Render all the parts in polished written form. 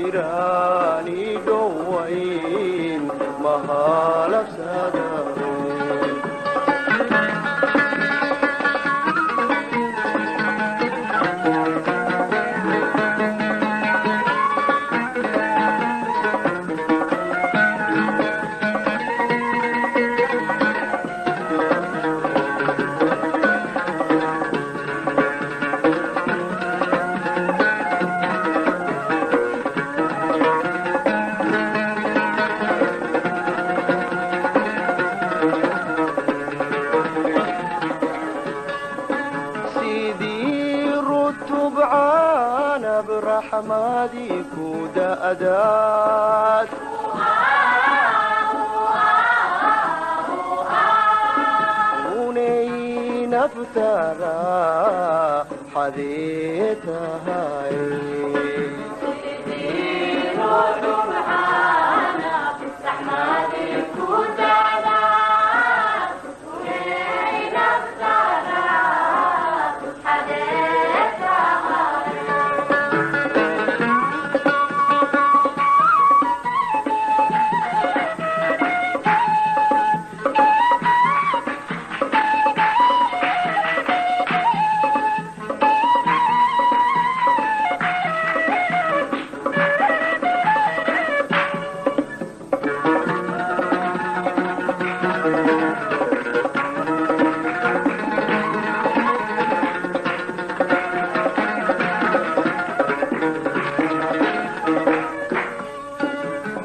Jiraani dhowayn mahalabsada. Sidii rutub canab raxmadii ku da'daad unay naftara xadee tahay.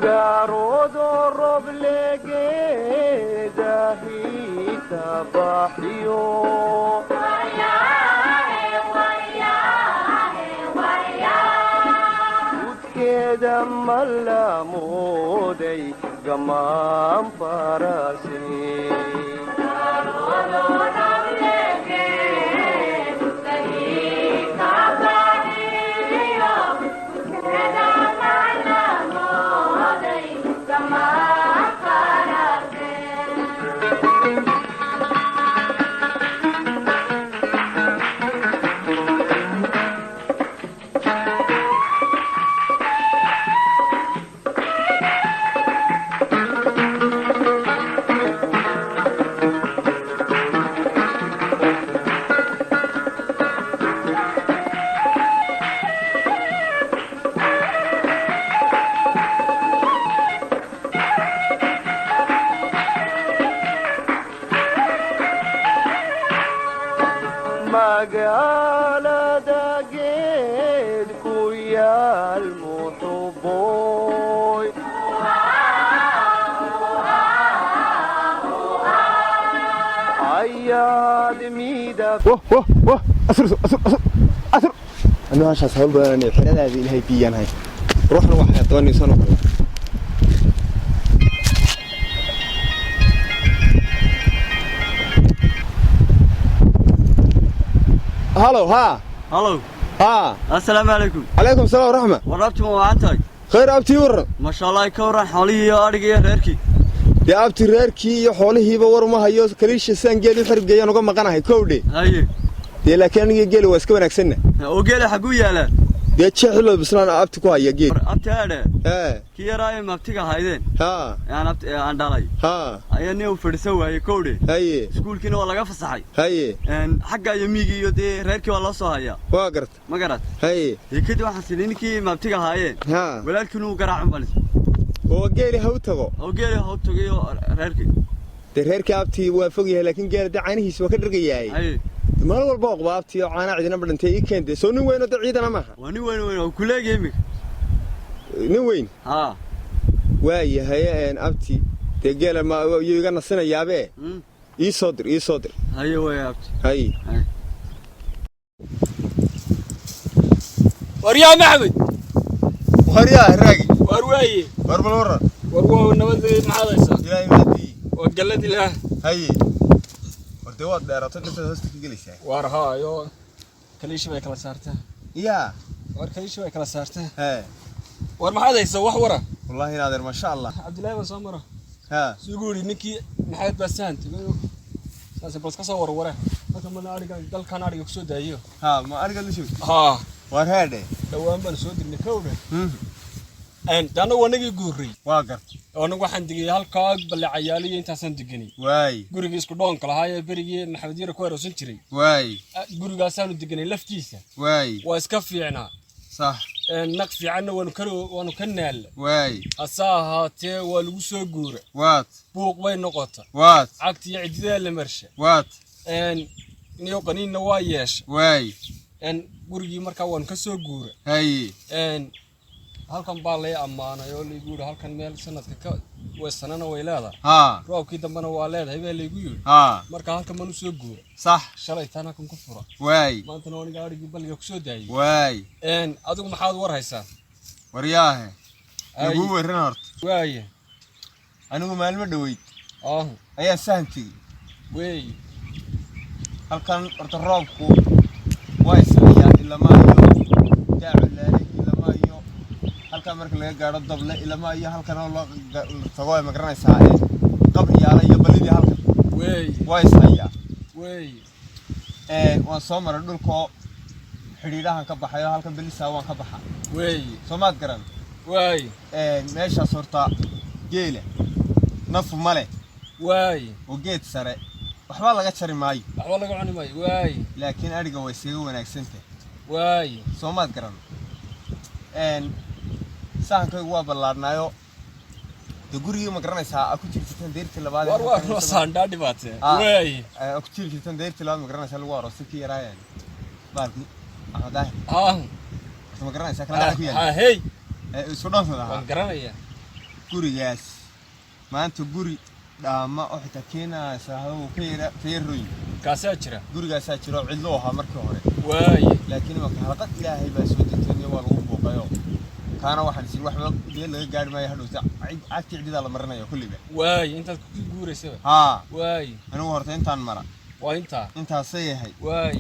Gaaroodo roob legeedahita baxyo gudkeeda ma la mooday gamaan farase. Magaalada geed ku yaal muxuboy ayaad midab. Wah wah wah, asur asur asur asur. Anu hashaas hawl badan xeradaada Ilaahay biyaan hay. Ruuxna waxay doonaysan oo kale. Halo, ha. Halow. Ha. Assalaamu calaykum. Calaykum salaam waraxma. War abti, ma wacan tahay? Khayr abti, waran. Maasha Allah, ka warran xoolihii iyo adhigii iyo reerkii? Dee abti, reerkii iyo xoolihiiba war uma hayo. Kaliisha saan geel u xergeeyaan uga maqanahay, kowdhe. Haye. Dee laakiin aniga geeli waa iska wanaagsanna. Oo geela xagguu yaalaa? Dee jeexiloo bislaan abti ku haya geel. War abti aadhe. Ee. Kii yaraa ee mabtiga haydeen aan abti aan dhalay ayaa nin u fadhiisan waayey, kowdhe. Iskuulkiina waa laga fasaxay. Xagga iyo miigii iyo dee reerkii waa loo soo hayaa. Waa garta. Ma garat? Haye. Dee kadib waxaan sidhi ninkii mabtiga haayeen walaalkiinu uu garaacun balis. Oo geeli ha u tago. Oo geeli ha u tagayo reerkii. Dee reerkii abtii waa fog yahay, laakiin geela dee caanihiisa waa ka dhargayahay. Maalin walba oqba abtii oo caanaa cidina badhantay ii keentay. Soo nin weyn oo dee ciidana maaha. Waa nin weyn weyn oo kuleegaya iminka. Nin weyn. Haa. Waa yahay abti, dee geela ma yuu iga nasinayaabe. Ii soo dir, ii soo dir. Haye way abti. Haye. Waryaa Maxamed. Waryaa Raagi. War waaye. War bal waran. War waa nabad, maxaad haysaa? Ilaahay maadii. Waa gallad Ilaah. Haye, war dee waad dheerato, dhirtaad hoosta ka gelaysaa. War haayo, kaliishi bay kala saartaa. Yaa. War kaliishi bay kala saartaa. Hee. War maxaad haysaa, wax wara? Wallaahi inaadeer, maasha Allah. Cabdilaahi baan soo mara. Suugu yidhi ninkii Maxamed baa sahan tagay, saas bal iska soo warware halka mana ariga dalkan ariga kusoo daayiyo. Ha, ma ariga la joogto? Haa. War heedhe. Dhowaan baan soo dirnay, kowdha. De annagu anagii guuray. Waa garta. Oo anagu waxaan degay halkaa Ballacayaalo iyo intaasaan deganay. Waay. Gurigii isku dhoonka lahaa ee berigii Maxamed Yare ku aroosan jiray. Waay. Gurigaasaanu deganay laftiisa. Waay. Waa iska fiicnaa. Sax. Naq fiicanna waanu ka naalla. Waay. Hase ahaatee waa lagu soo guura. Waad. Buuq bay noqota. Waad. Cagta iyo cididaa la marsha. Waad. Niyo qaniinna waa yeesha. Waay. Gurigii markaa waanu ka soo guura. Haye. Halkan baa lay ammaanay oo laygu yidhi halkan meel sanadka ka way sanana way leedahay. Haa. Roobkii dambena waa leedahay baa laygu yidhi. Haa. Marka halkan baan usoo guura. Sax. Shalay taan halkan ku fura. Waay. Maantana aniga adhigii balliga kusoo daayay. Waay. Adigu maxaad war haysaa? Waryaahe. Laguu weran horta. Waaye. Anigu maalmo dhoweyd Ah. ayaa sahan tegey. Wey. Halkan horta roobku waa isayaa ilamaayo daaculaale ilamaayo halkan marka laga gaadho dable ilamaayo halkan oo loo tago ma garanaysaa qabriyaala iyo balidii halkan. Wey. Waa isayaa. Wey. Waan soo maray dhulkoo xidhiidhahan ka baxayo halkan belisaa waan ka baxa. Wey. Soo maad garan. Waay. Meeshaas horta geela nafu male. Waay. Oo geed sare waxba laga jari maayo. Waxba laga cuni maayo. Waay. Laakiin adhiga way iskaga wanaagsan tahay. Waay. Soo maad garan. Sahankaygu waa ballaarnaayo. De gurigii ma garanaysaa aa ku jiri jirtan deyrtii labaad. War waa noo saandhaa dhibaatee. Waay. Aa ku jiri jirtan deyrtii labaad ma garanaysaa lagu aroosay kii yaraayeen. Baalkii Axmed Daahir. Ah. Horta ma garanaysaa kala gacan ku yaal. Ah hey. Isku dhoonsan ahaa. Waan garanayaa. Gurigaas maanta guri dhaama oo xitaa keenaa saahado uu ka yara ka yarooyin. Kaasaa jira. Gurigaasaa jira oo cidlo ahaa markii hore. Waay. Laakiin imanka halqad Ilaahay baa soo degtay waa lagu buuqayo. Kaana waxaan is waxba meel laga gaari maayo hadhowta cagtii cididaa la marinayo kulliba. Waay intaad ku guuraysaba. Haa. Waay. Anigu horta intaan mara. Waa intaa. Intaasay yahay. Waay.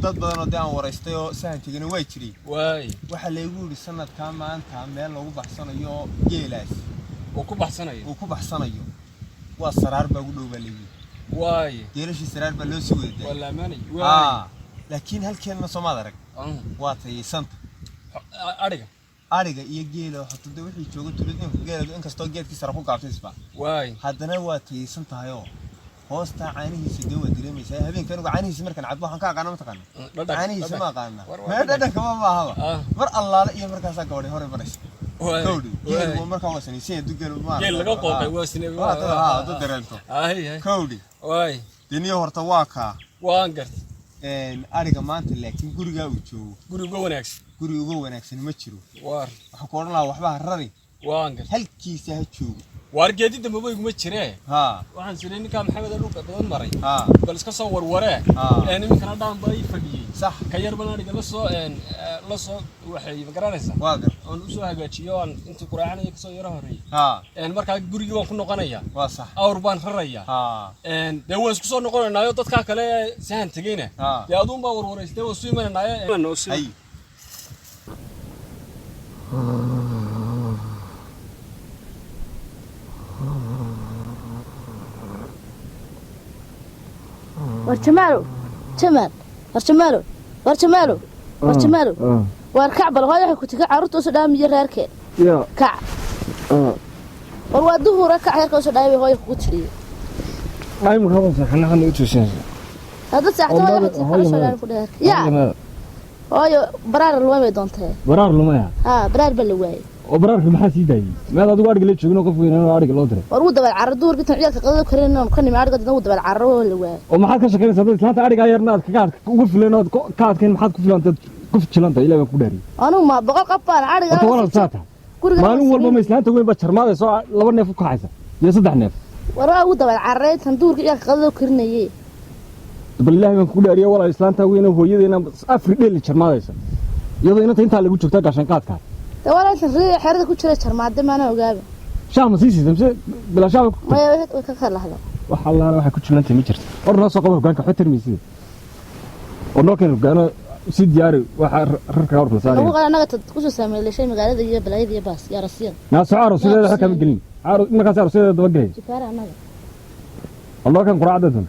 Dad badan oo dee aan waraystay oo sahantigana way jireen. Waay. Waxaa laygu yidhi sanadkaa maanta meel loogu baxsanayo geelaas. Uu ku baxsanayo. Uu ku baxsanayo. Waa Saraar baa ugu dhow baa laygu yidhi. Waay. Geelashii Saraar baa loo sii wada daayay. Waa la ammaanay. Waay. Haa. Laakiin halkeenna soomaad arag. Waa tayaysanta. Adhiga. Adhiga iyo geela horta dee wixii jooga tuulada geela inkastoo geedkii sare ku gaabtay isba. Waay. Haddana waa tayaysan tahayoo hoostaa caanihiisa dee waa dareemaysaa. Habeenka anigu caanihiisa markaan cabbo waxaan ka aqaana ma taqaana. Caanihiisa ma aqaana. Meel dhadhanka ma maahaba. Mar allaale iyo markaasaa gabadhay hore baraysa. Kowdhi. Geelu waa markaa waa sanaysan yahay geelu ma. Geel laga qooqay waa sinay. Waa dad dareento. Kowdhi. Waay. Deniyo horta waa kaa. Waan gartay. Ariga maanta laakiin gurigaa uu joogo. Guri uga wanaagsan. Guri uga wanaagsan ma jiro. Waar. Waxaan ku odhan lahaa waxba ha rari. Waan gartay. Halkiisa ha joogo. Waar geedi dambe ba iguma jiree. Haa. Waxaan siray ninkaa Maxamed ee dhulka badan maray. Haa. Bal iska soo warwaree. Haa. Iminkana dhaan baa ii fadhiyey. Sax. Ka yar baan ariga la soo waxay ma garanaysaa. Waa gartay. Oon u soo hagaajiyo aan intii quraacanaya kasoo yara horreeyey. Haa. Markaa gurigii waan ku noqonayaa. Waa sax. Awr baan rarayaa. Haa. Dee waan isku soo noqonaynaayo dadkaa kale ee sahan tegeyna. Haa. Dee aduun baa warwaraystay waan isu imanaynaayo. Hay. War Jamaalow, Jamaal, war Jamaalow, war Jamaalow, war Jamaalow. War kac bal hooyo waxay ku tigi carruurta usoo dhaamiyo reerkeen. Kac. War waa duhura kac reerka usoo dhaamay hooyo kugu tiriye. Hadda saaxto hooyo waxay tigi carruurta usoo dhaamay ku dheer. Yaa. Hooyo baraar lumay bay doontay. Baraar lumaya? Haa, baraar baa la waayay. Oo baraarka maxaa sii daayay? Meel adigu adhiga la joogin oo qof weyn oo adhiga loo diray. War wuu dabal carro duhurka intaan ciyaalka qadada karin inaan ka nimi adhiga dadna wuu dabal carro oo la waayay. Oo maxaad ka shaqaynaysaa dad islaanta adhiga yarna aad kaga ugu filan ood ka adkayn maxaad ku filantaad ku fijilantahay Ilaahay baan ku dhaariyay. Anigu ma 100 qab baan adhiga. Horta walaal saa tahay. Maalin walba ma islaanta weyn baa jarmaadaysa oo 2 neef u kacaysa iyo 3 neef. War waa wuu dabal carray intaan duhurka ciyaalka qadada karinayay. Bal Ilaahay baan ku dhaariyay walaal islaanta weyn oo hooyadeena afri dheeli jarmaadaysa. Iyadoo inanta intaa lagu joogtaa gaashan qaadka. Walaal intan riyo xerada ku jira jarmaade maana ogaaba. Shaah ma sii siisay mise bilaa shaah? Maya way ka kala Wax allaala waxay ku jilantay ma jirto. War noo soo qabo hoggaanka xo tirmaysid. War noo keen hoggaano sii diyaari waxa rarka hor la saaray. Lagu qala anaga tad ku soo saameeyay magaalada iyo balaayada iyo baas yaa rasiyan. Naa soo aroosideeda waxa kama gelin. Aroos markaas aroosideeda daba gelin. Jikaara anaga. War noo keen quraacda tan.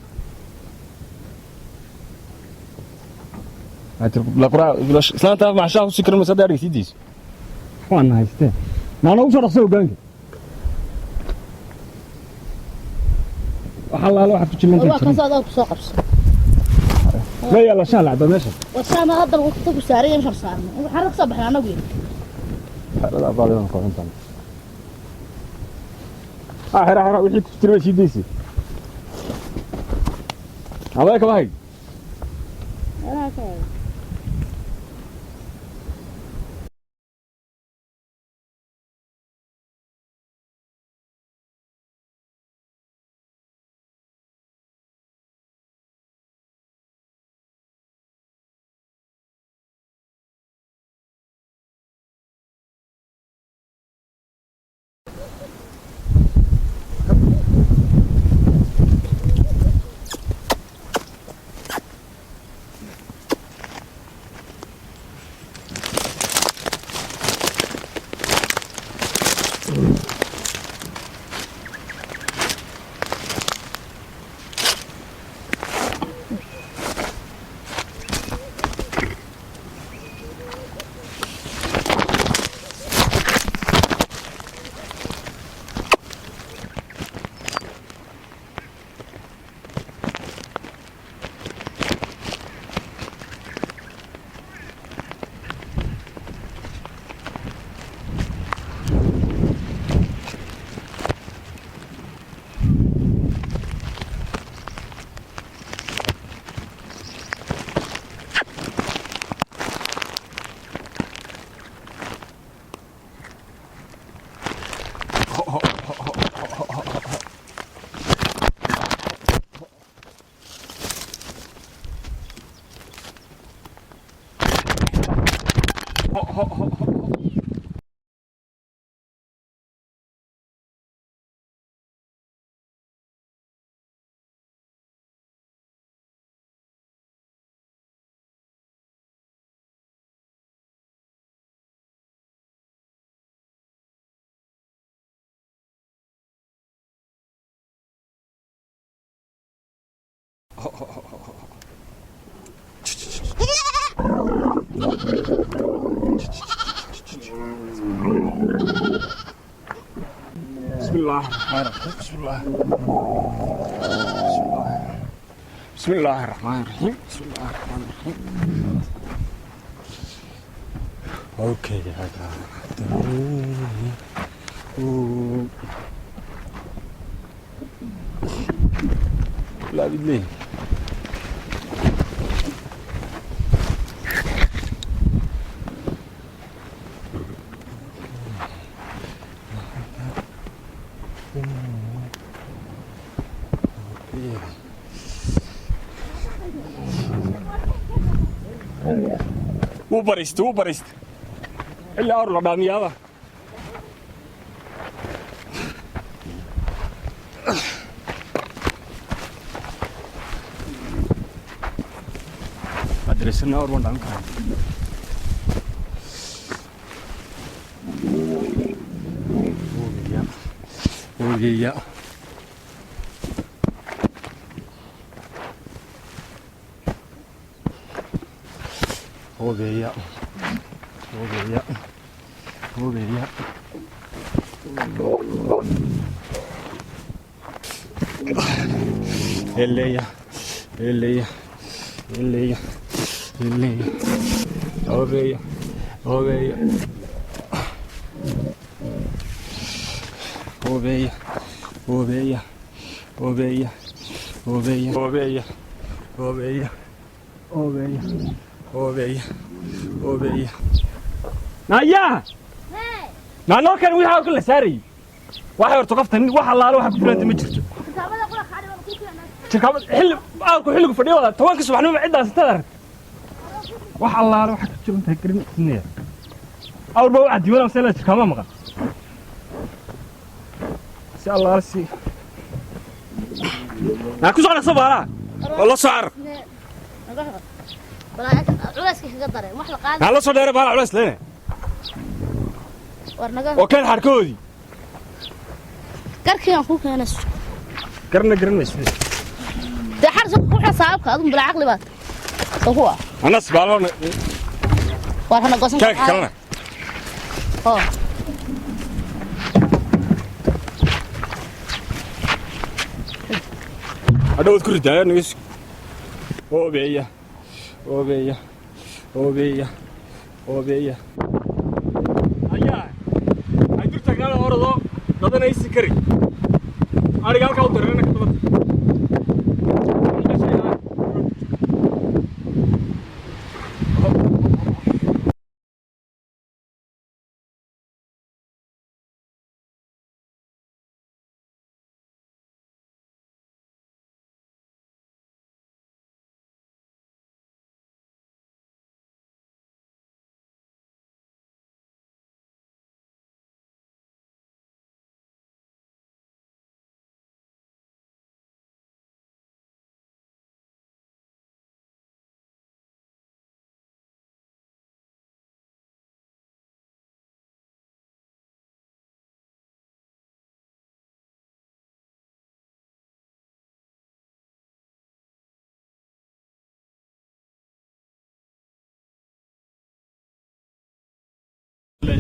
La quraac islaanta ma shaah u sii karin ma saddex dhigsidiis. Waxbaana haystee. Naa noogu soo dhaqso hoggaanka. Wax allaale waxaad ku War waa jilantay. kaas adaa ku soo qabso. Ma yaalla shaan lacba meesha? War shaana hadda waqti ku saaray meesha saarno. Waxaan ka soo baxnaa anagu. Xerada abaadaan ku cuntaan. Ah, xera xera wixii ku jiray sii deysi. Abay ka bahay. Anaa ka eego. بسم الله الرحمن الرحيم. بسم الله، بسم الله الرحمن الرحيم. بسم الله الرحمن الرحيم. Okay, هذا لا بالله. Wuu bariistay, wuu bariistay xilli awr la dhaamiyaaba. Adresina awr baan dhaamin karaa. Oogaya, oogaya. Oogaya, oogaya, oogaya. Eleya, eleya, eleya, eleya. Oogaya, oogaya, oogaya, oogaya, oogaya, oogaya, oogaya, oogaya, oogaya, oogaya, oogaya. Naya! Naa noo keen wixii halkan la saarayay. Waxay horta qoftan wax allaale waxa ku filanta ma jirto. Kitaabada qura qaadi baan ku keenaa. Shirkabad xilli aalku xilligu fadhiyo wada 10-ka subaxnimo ciddaas intaad aragto. Wax allaale waxa ku jiran tahay garin sinaya. Awr baa waxa diiwaan seel shirkama maqan. Si allaale si. Naa ku soo dhaqso baara. Oo la soo car. Culayska kaga dareen wax la qaadi. Naa la soo dheere baara culays leene. War naga. Oo keen xarkoodii. Garkii aan ku keenay. Garna garan mayso. Dee xarsa ku xisaabka adigu bila caqli baad. Soo kuwa. Anas baalona. War hana goosan. Keen kalena. Oo. Hadhow waad ku ridaaya naga sug. Oobeeya, oobeeya, oobeeya, oobeeya. Ayaa ay dur taagnaada, orado dadanaysi kari ariga halkaa u dareerana ka dabada.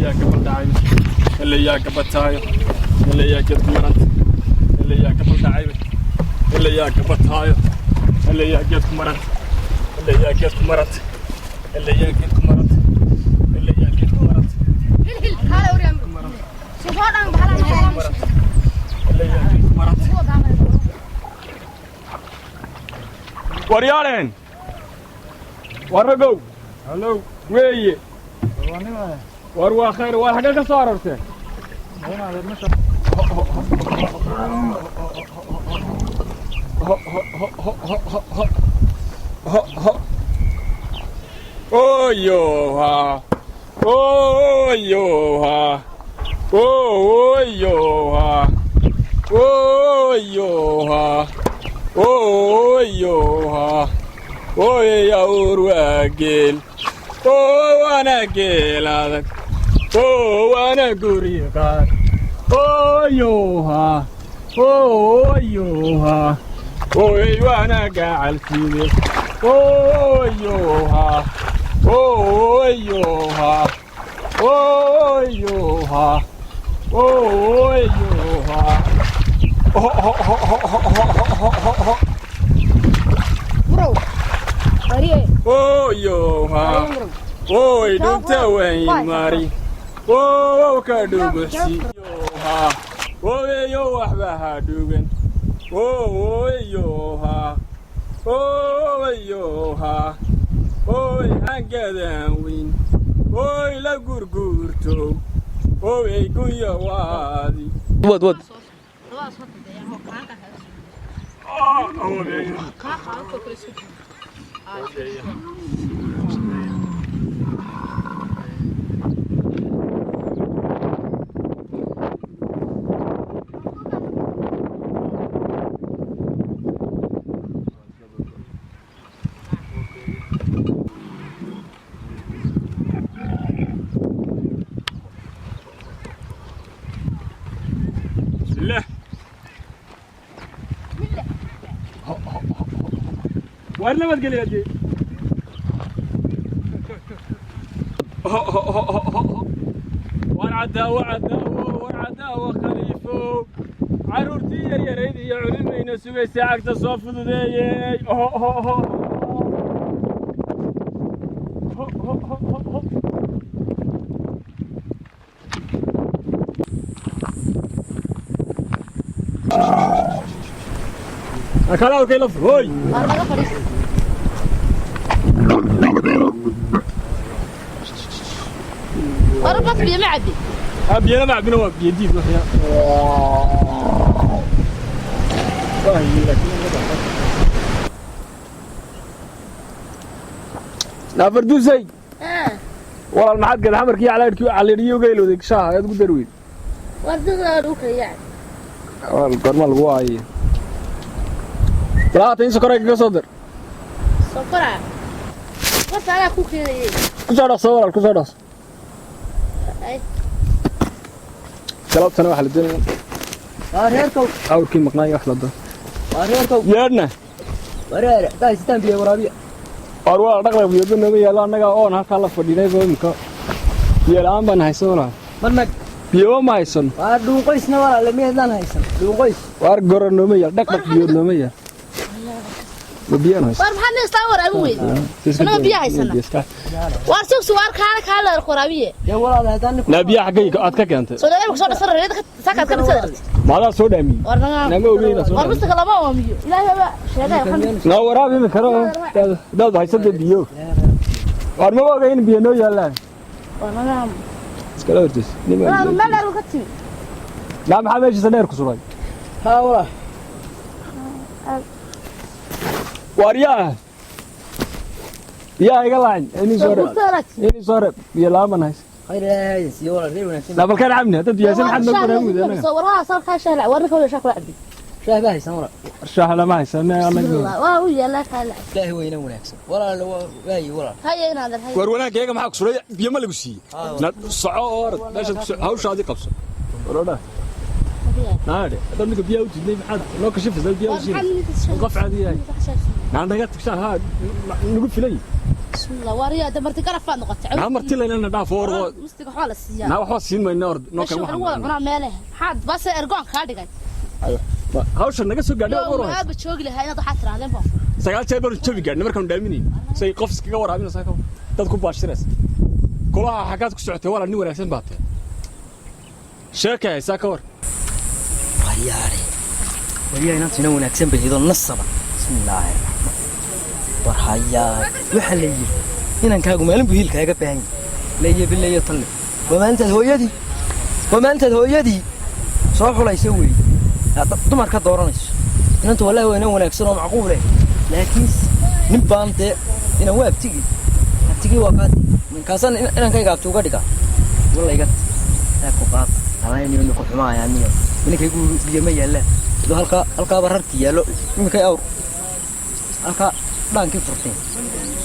Yaa gabal dhacay, ila yaa gabataayo, ila yaa geed ku maranta, ila yaa gabal dhacay, ila yaa gabataayo, ila yaa geed ku maranta, ila yaa geed ku maranta, ila yaa geed ku maranta, ila yaa geed ku maranta, ila yaa geed ku maranta. Waryaaleen, war ragow, hallow weeye. War waa khayr. Waar xaggee ka soo aroorteen? Oyoha, oyoha, oyoha, oyoha, oyoha, oya uur waa geel oo waana geel adag oo waana guri qaar. Oyoha, oyoha, oy waana gacalsiide. Oyoha, oyoha, oyoha, oyoha. Murow. Ariye. Oyoha, oy dhunta wayn mari ow ka dhuguxsi yoha oweyo waxba ha dhugan. Oyoha, oyoha, oy hangadan weyn oy la gurguurto owey gunya waadi. Wad wad. Bismillah. Waar nabadgelya dee. War cadaawo, cadaawo, war cadaawo khaliifow, caruurtii yaryarayd iyo culimayna sugaysa, cagta soo fududeeyey. Kala awrkay la fur hoy. Waar naga fadhiis. War bas biyo ma cabbi. Biyana ma cabina, waa biyo diid waxya. Naafardusay, walaal, maxaad gada xamarkii calaadhkii caleeriyo uga ilowday shaaha ayaad ugu dari weyd? War dadka dhulka yaacay. Walaal, goorma lagu waaye? Walaal, in sokoray kaga soo dar. Sokora. Warta anaa ku keenayay. Ku soo dhaqso walaal, ku soo dhaqso. Ay. Galabtana waxaa la doonaya Reerkow. Awrkii maqnaayo wax la doon. Waa reerkow. Yeedhna. Wareere taa sitaan biyo waraabiya. War waa dhaqdhaq, biyoba nooma yaallo, annagaa oon halkaa la fadhinay ba imika biyo la'aan baan haysa walaal. Marnag. Biyo ma haysan. Waa dhuunqoysna walaal miyaadaan haysan. Dhuunqoys. Waar goro nooma yaal, dhaq dhaq biyo nooma yaal. Ma biyaan haysan. War maxaa neestaa waraabi weyd? Annaga biyo haysana. Waar sugsu waar kaala kaala waraabiye. Dee walaal haddaan Naa biyaha xaggay aad ka keentay? Soo dhalay soo dhasar reed sakaad ka dhasar. Maadaa soo dhaamiyey? War naga. Nama ogeyn inaad soo War dhaamiyey. mustaqa lama oomiyo. Ilaahay baa sheegay waxaan. Naa waraabi ma karo. Daad haysata biyo. Waar ma ogeyn biyo noo yaalaan. War naga. Iskala hortays. War meel dheer ka timi. Naa maxaa meeshiisa dheer ku suray? Haa walaal. Waar yaa. Yaa iga lahayn. Inii soo reeb. Inii soo reeb. Biyo la'aan baan haysan. Khayr ilaahay siiyo walaal reer wanaagsan. Naa balkaan cabni haddaad biyo haysan maxaad noo waraabi weyday annaga? War waa soo ka shaah war ninka shaah kula cabbi. Shaah baa haysan walaal. Shaah lama haysan. Waa u yeelaa kaala. Ilaahay weyna wanaagsan. Walaal waayi walaal. Haye inaad haye. War wanaagayga maxaa ku suray? Biyo ma lagu siiyey? Soco oo orod meeshaad ku hawshaadii qabso. Waroodha. Naade, hadda ninka biyaha u diidnay maxaad noo kashifaysaa biyaha u siinaysa? Qof caadi yahay. Naa naga tagshaan haa nagu filay. Bismillah war yaa marti garaf aad noqotay. Naa marti laynana dhaaf ordo. Mustiga waxaa la siiyaa. Naa waxba siin mayna ord noo kan waxaan. Waxaan cunaa meelaha. Maxaad bas ergoon ka dhigay. Hawsha naga soo gaadhay oo war. Waa joogi lahaa inaad waxaad tirahdeen ba. 9 jeer baan jabi gaadhnay markaan dhaaminayn. Say qof iskaga waraabinaysa ka dad ku baashiraysa. Kulaha xagaad ku socotay walaal nin wanaagsan baa tahay. Sheekay haysaa ka war. Waryaare. Waryaare inaan tina wanaagsan bay hidoo nasaba. Bismillaahi raxmaan. War hayaa waxa la yiri inankaagu maalin buu hiilkaaga baahan yahay. Leeyo bilayo talle. Waa maalintaad hooyadii. Waa maalintaad hooyadii soo xulaysa weey. Hadda dumar ka dooranayso. Inanta wallahi waa inan wanaagsan oo macquul eh. Laakiin nin baan dee inan waa abtigi. Abtigi waa qaadi. Ninkaasaan inankayga abti uga dhigaa. Walla iga ku qaad. Halayniyo ninku xumaaya niyo. Ninkaygu biyo ma yaallaan. Idoo halkaa halkaaba rarki yaallo iminkay awr. Halkaa dhaankii furteen.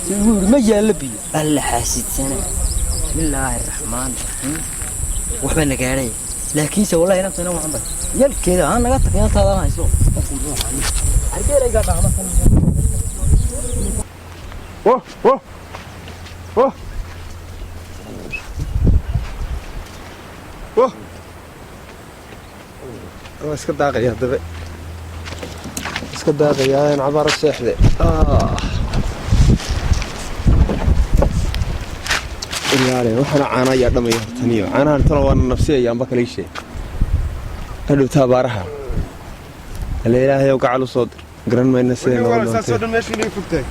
Si ugu yidhi ma yaallo biyo. Alla xaasidsana. Bismillaahi raxmaan raxiim. Waxbaa na gaadhay. Laakiinse wallahi inanta inan waxan bay. Yalkeeda ha naga tag inantaadaan hayso. Hargeelaygaa dhaqma. Oh, oh, oh. Oh. Waa iska daaqaya haddaba. Iska daaqaya in cabaaro seexde. Ilaale, waxaana caana ayaa dhamaya hortaniyo. Caanahan tana waa nafsiyaya amba kala ii sheeg. Hadhowta abaaraha. Alle ilaahay oo gacal u soo dir. Garan mayna sidee noqon doonto. Saasoo dhan meesha inay fogtahay.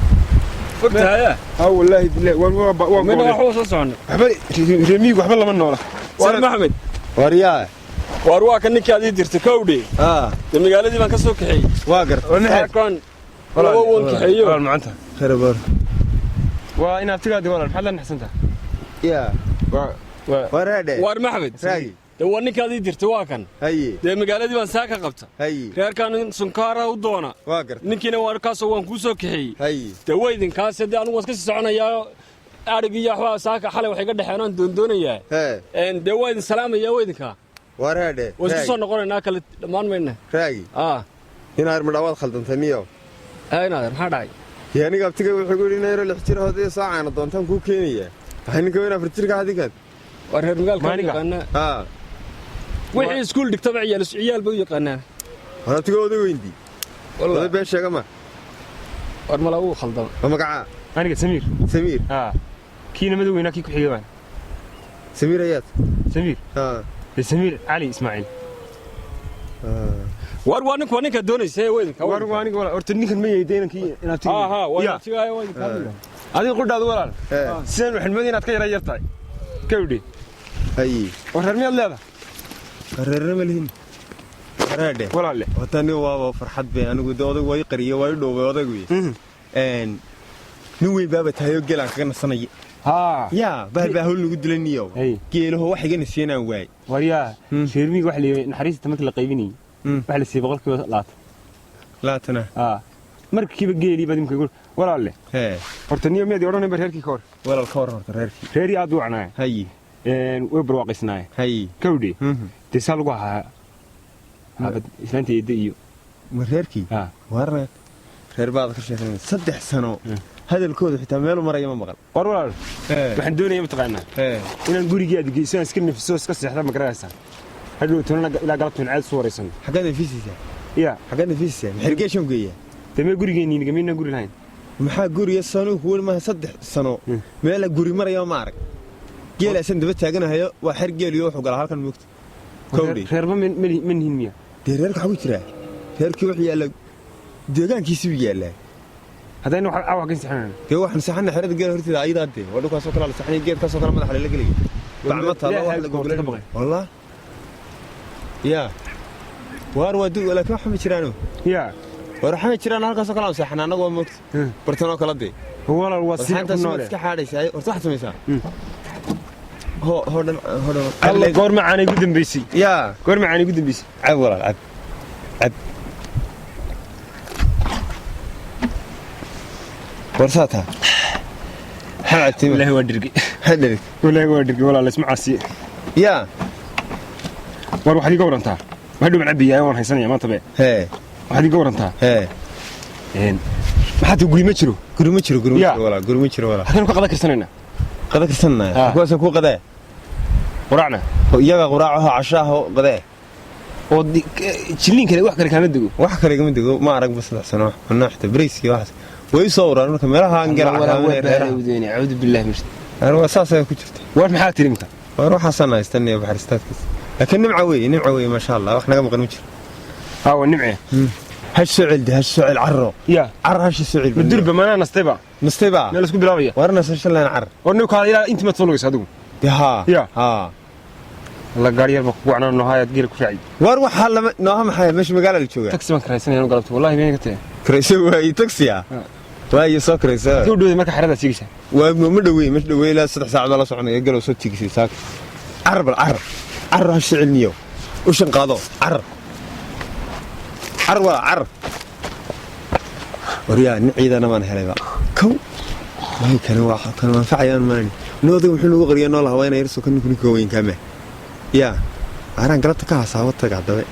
Fogtahay? Haa wallaahi billahi waan waa Mina waxba soo soconay. Waxba reemiig waxba lama noola. War Maxamed. War yaa. War waa kan ninkii aad ii dirtay kowdhe. Dee magaaladii baan ka soo kaxeeyey. Waa gartay. War maxay? Kan laba wan kaxeeyo. Walaal macanta. Khayr baar. Waa inaad tigaadi walaal maxaad la naxsantahay? Yaa. Waa War hadhe. War Maxamed. Raagi. Dee waa ninkii aad ii dirtay waa kan. Haye. Dee magaaladii baan saa ka qabta. Haye. Reerkan sunkaara u doona. Waa gartay. Ninkiina waa kaasoo waan kuu soo kaxeeyey. Haye. Dee waa idinkaas dee anigu waan iska sii soconayaa. Adhig iyo waxbaa saaka xalay waxay ka dhexeen aan doondoonayaa. Dee waa idin salaamayaa waa idinkaa. War hadhe. Waan isku soo noqonaynaa kale dhammaan mayna. Raagi. Inaad madhawaad khaldantay miyo. Haa inaad maxaa dhacay? Yaa aniga abtiga wuxuu ku yidhi inayro 6 jir hooday soo caana doontaan kuu keenayaa. Waxay ninka weyn 4 jirka adinkan. War reer magaalka yaqaanaa. Wixii iskuul dhigtaba ciyaal ciyaal bay u yaqaanaan. War abtiga oday weyndii. Oday been sheega ma. War mala uu khaldama. Ma magacaa? Aniga Samiir. Samiir. Kiina madow weynaa kii ku xigay baan. Samiir ayaad. Samiir. Samiir Cali Ismaaciil. War waa ninka ninka doonaysa ee weydinka. War waa aniga walaal horta ninkan ma yeeday inankii inaad tigid. Haa waa tigay waa idinka. Adiga qudhaadu walaal. Sidaan waxaan moodayay inaad ka yara yar tahay. Kawdhi. Haye. War reer miyaad leedahay? Reerna ma lihin. Reerdhe. Walaalle. Horta aniga waa farxad bay anigu dee odag waa ii qariyay waa ii dhoobay odag wey. Nin weyn baaba tahay oo geelaan kaga nasanaya. Yaa bahal baa hawl nagu dilay niyow. Geelaho wax iga nasiyanaan waay. Waryaa reer miyiga waxa la yidhi naxariista markii la qaybinayay waxa la siiyey 20%. Laatana. Markiiba geelii baad imika walaalle. Horta niyo miyaad odhanay ba reerkii ka hor. Walaal ka hor horta reerkii. Reerii aad u wacnaay. Haye. Way barwaaqaysnaay. Haye. Kawdhi. Dee saa lagu ahaa xaafad islaanta eedda iyo. Ma reerkii? War reer baad ka sheekanaysa 3 sano. Hadalkooda xitaa meel maraya ma maqal. War walaal, waxaan doonaya mataqaanaa inaan gurigii aad geyso, aan iska nafiso, iska seexda, ma garanaysaa? Hadhow tolana ilaa galabtoon caad soo waraysan. Xaggaad nafisaysaa? Ya. Xaggaad nafisaysaa? Maxirgeeshan geeya? Damee gurigeenii nigamayna guri lahayn. Maxaa guriga sano kuwan maaha, 3 sano meela guri maraya ma arag. Geelaasan daba taaganahayo, waa xer geeliyo wuxuu galaa halkan moogta. Kowdhi. Reerba ma nihin miya? Dee reerka waxaa ku jiraa, reerkii wuxuu yaallaa deegaankiisii yaallaa. Haddayna caawa xaggan seexanayna? Dee waxaan seexanay xerada geela horteeda ayadaa. Dee waa dhulkaasoo kale la seexanay, geedkaasoo kale madaxa lala gelaya, bacma taalo wax la gogolay. Wallah ya waar waa du, laakiin waxa ma jiraano. Ya. Waar waxa ma jiraan, halkaasoo kale aan seexanaa annagu, waa moogta bartanoo kale dee. Walaal, waa si ku noole. Iska xaadhaysaa horta, waxaad samaysaa ho ho dhan ho dhan. Alla, goor macaanay ugu dambeysay? Ya. Goor macaanay ugu dambeysay? Cab walaal, cab cab. Warsaata maxaa cabtay? Wallaahi waa dhirgi. Maxaa dhirgi? Wallaahi waa dhirgi walaal, isma caasiye. Ya. War waxaad iga warantaa, waxaa dhuman cabiyaa waan haysanaya maanta be. Hee. Waxaad iga warantaa. Hee. Maxaa tii, guri ma jiro? Guri ma jiro, guri ma jiro walaal, guri ma jiro walaal. Halkan ka qada karsanaynaa. Qada karsanaa kuwaasaan kuu qadee. Quraacna? Iyaga quraacaho, cashaaho, qadee. Oo jilliin kale, wax kale kaama dego? Wax kale igama dego, ma arag ba 3 sano cunaa, xitaa bariiskii waxaas way soo uraan marka meelaha aan gala. Caaminay. Acuudu billahi min waa saas ayaa ku jirta. War maxaa tiri imka? War waxaasaan haystanaya baxaristaadkiisa, laakiin nimca weeye, nimca weeye, maasha Allah, wax naga maqan ma jiro. Haa, waa nimce. Hash soo celdi, hash soo cel, carro. Ya. Carro, hash soo cel. Madurba maanaa nastayba. Nastayba. Meel isku bilaabaya. War nasasho leen, car. War nin kaada ilaa intii maad soo lugaysa adigu. Haa. Ya. Haa. La gaari yar ba kugu wacnaa noohayaad geela ku raaci. War waxaa lama nooha, maxay meesha magaala la joogaa? Taxi baan karaysanaya anu galabto, wallahi been ka tahay. Karaysa waaye taxi ah. Waaye soo karaysa. Intuu dhowday marka xerada siigaysa? Waa ma dhowey, ma dhowey, ilaa 3 saac baa la soconaya galow soo tigisay saaka. Car bal, car car, ha shicilniyo ushan qaado, car car walaa car. Waryaa, nin ciidana baan helayba kow may kani waa kan manfacayaan maani noodiga muxuu nagu qariyaa noo lahaa, waa inay yarso kan ninku ninka weyn kaame yaa araan galabta ka hasaabo taga haddabe,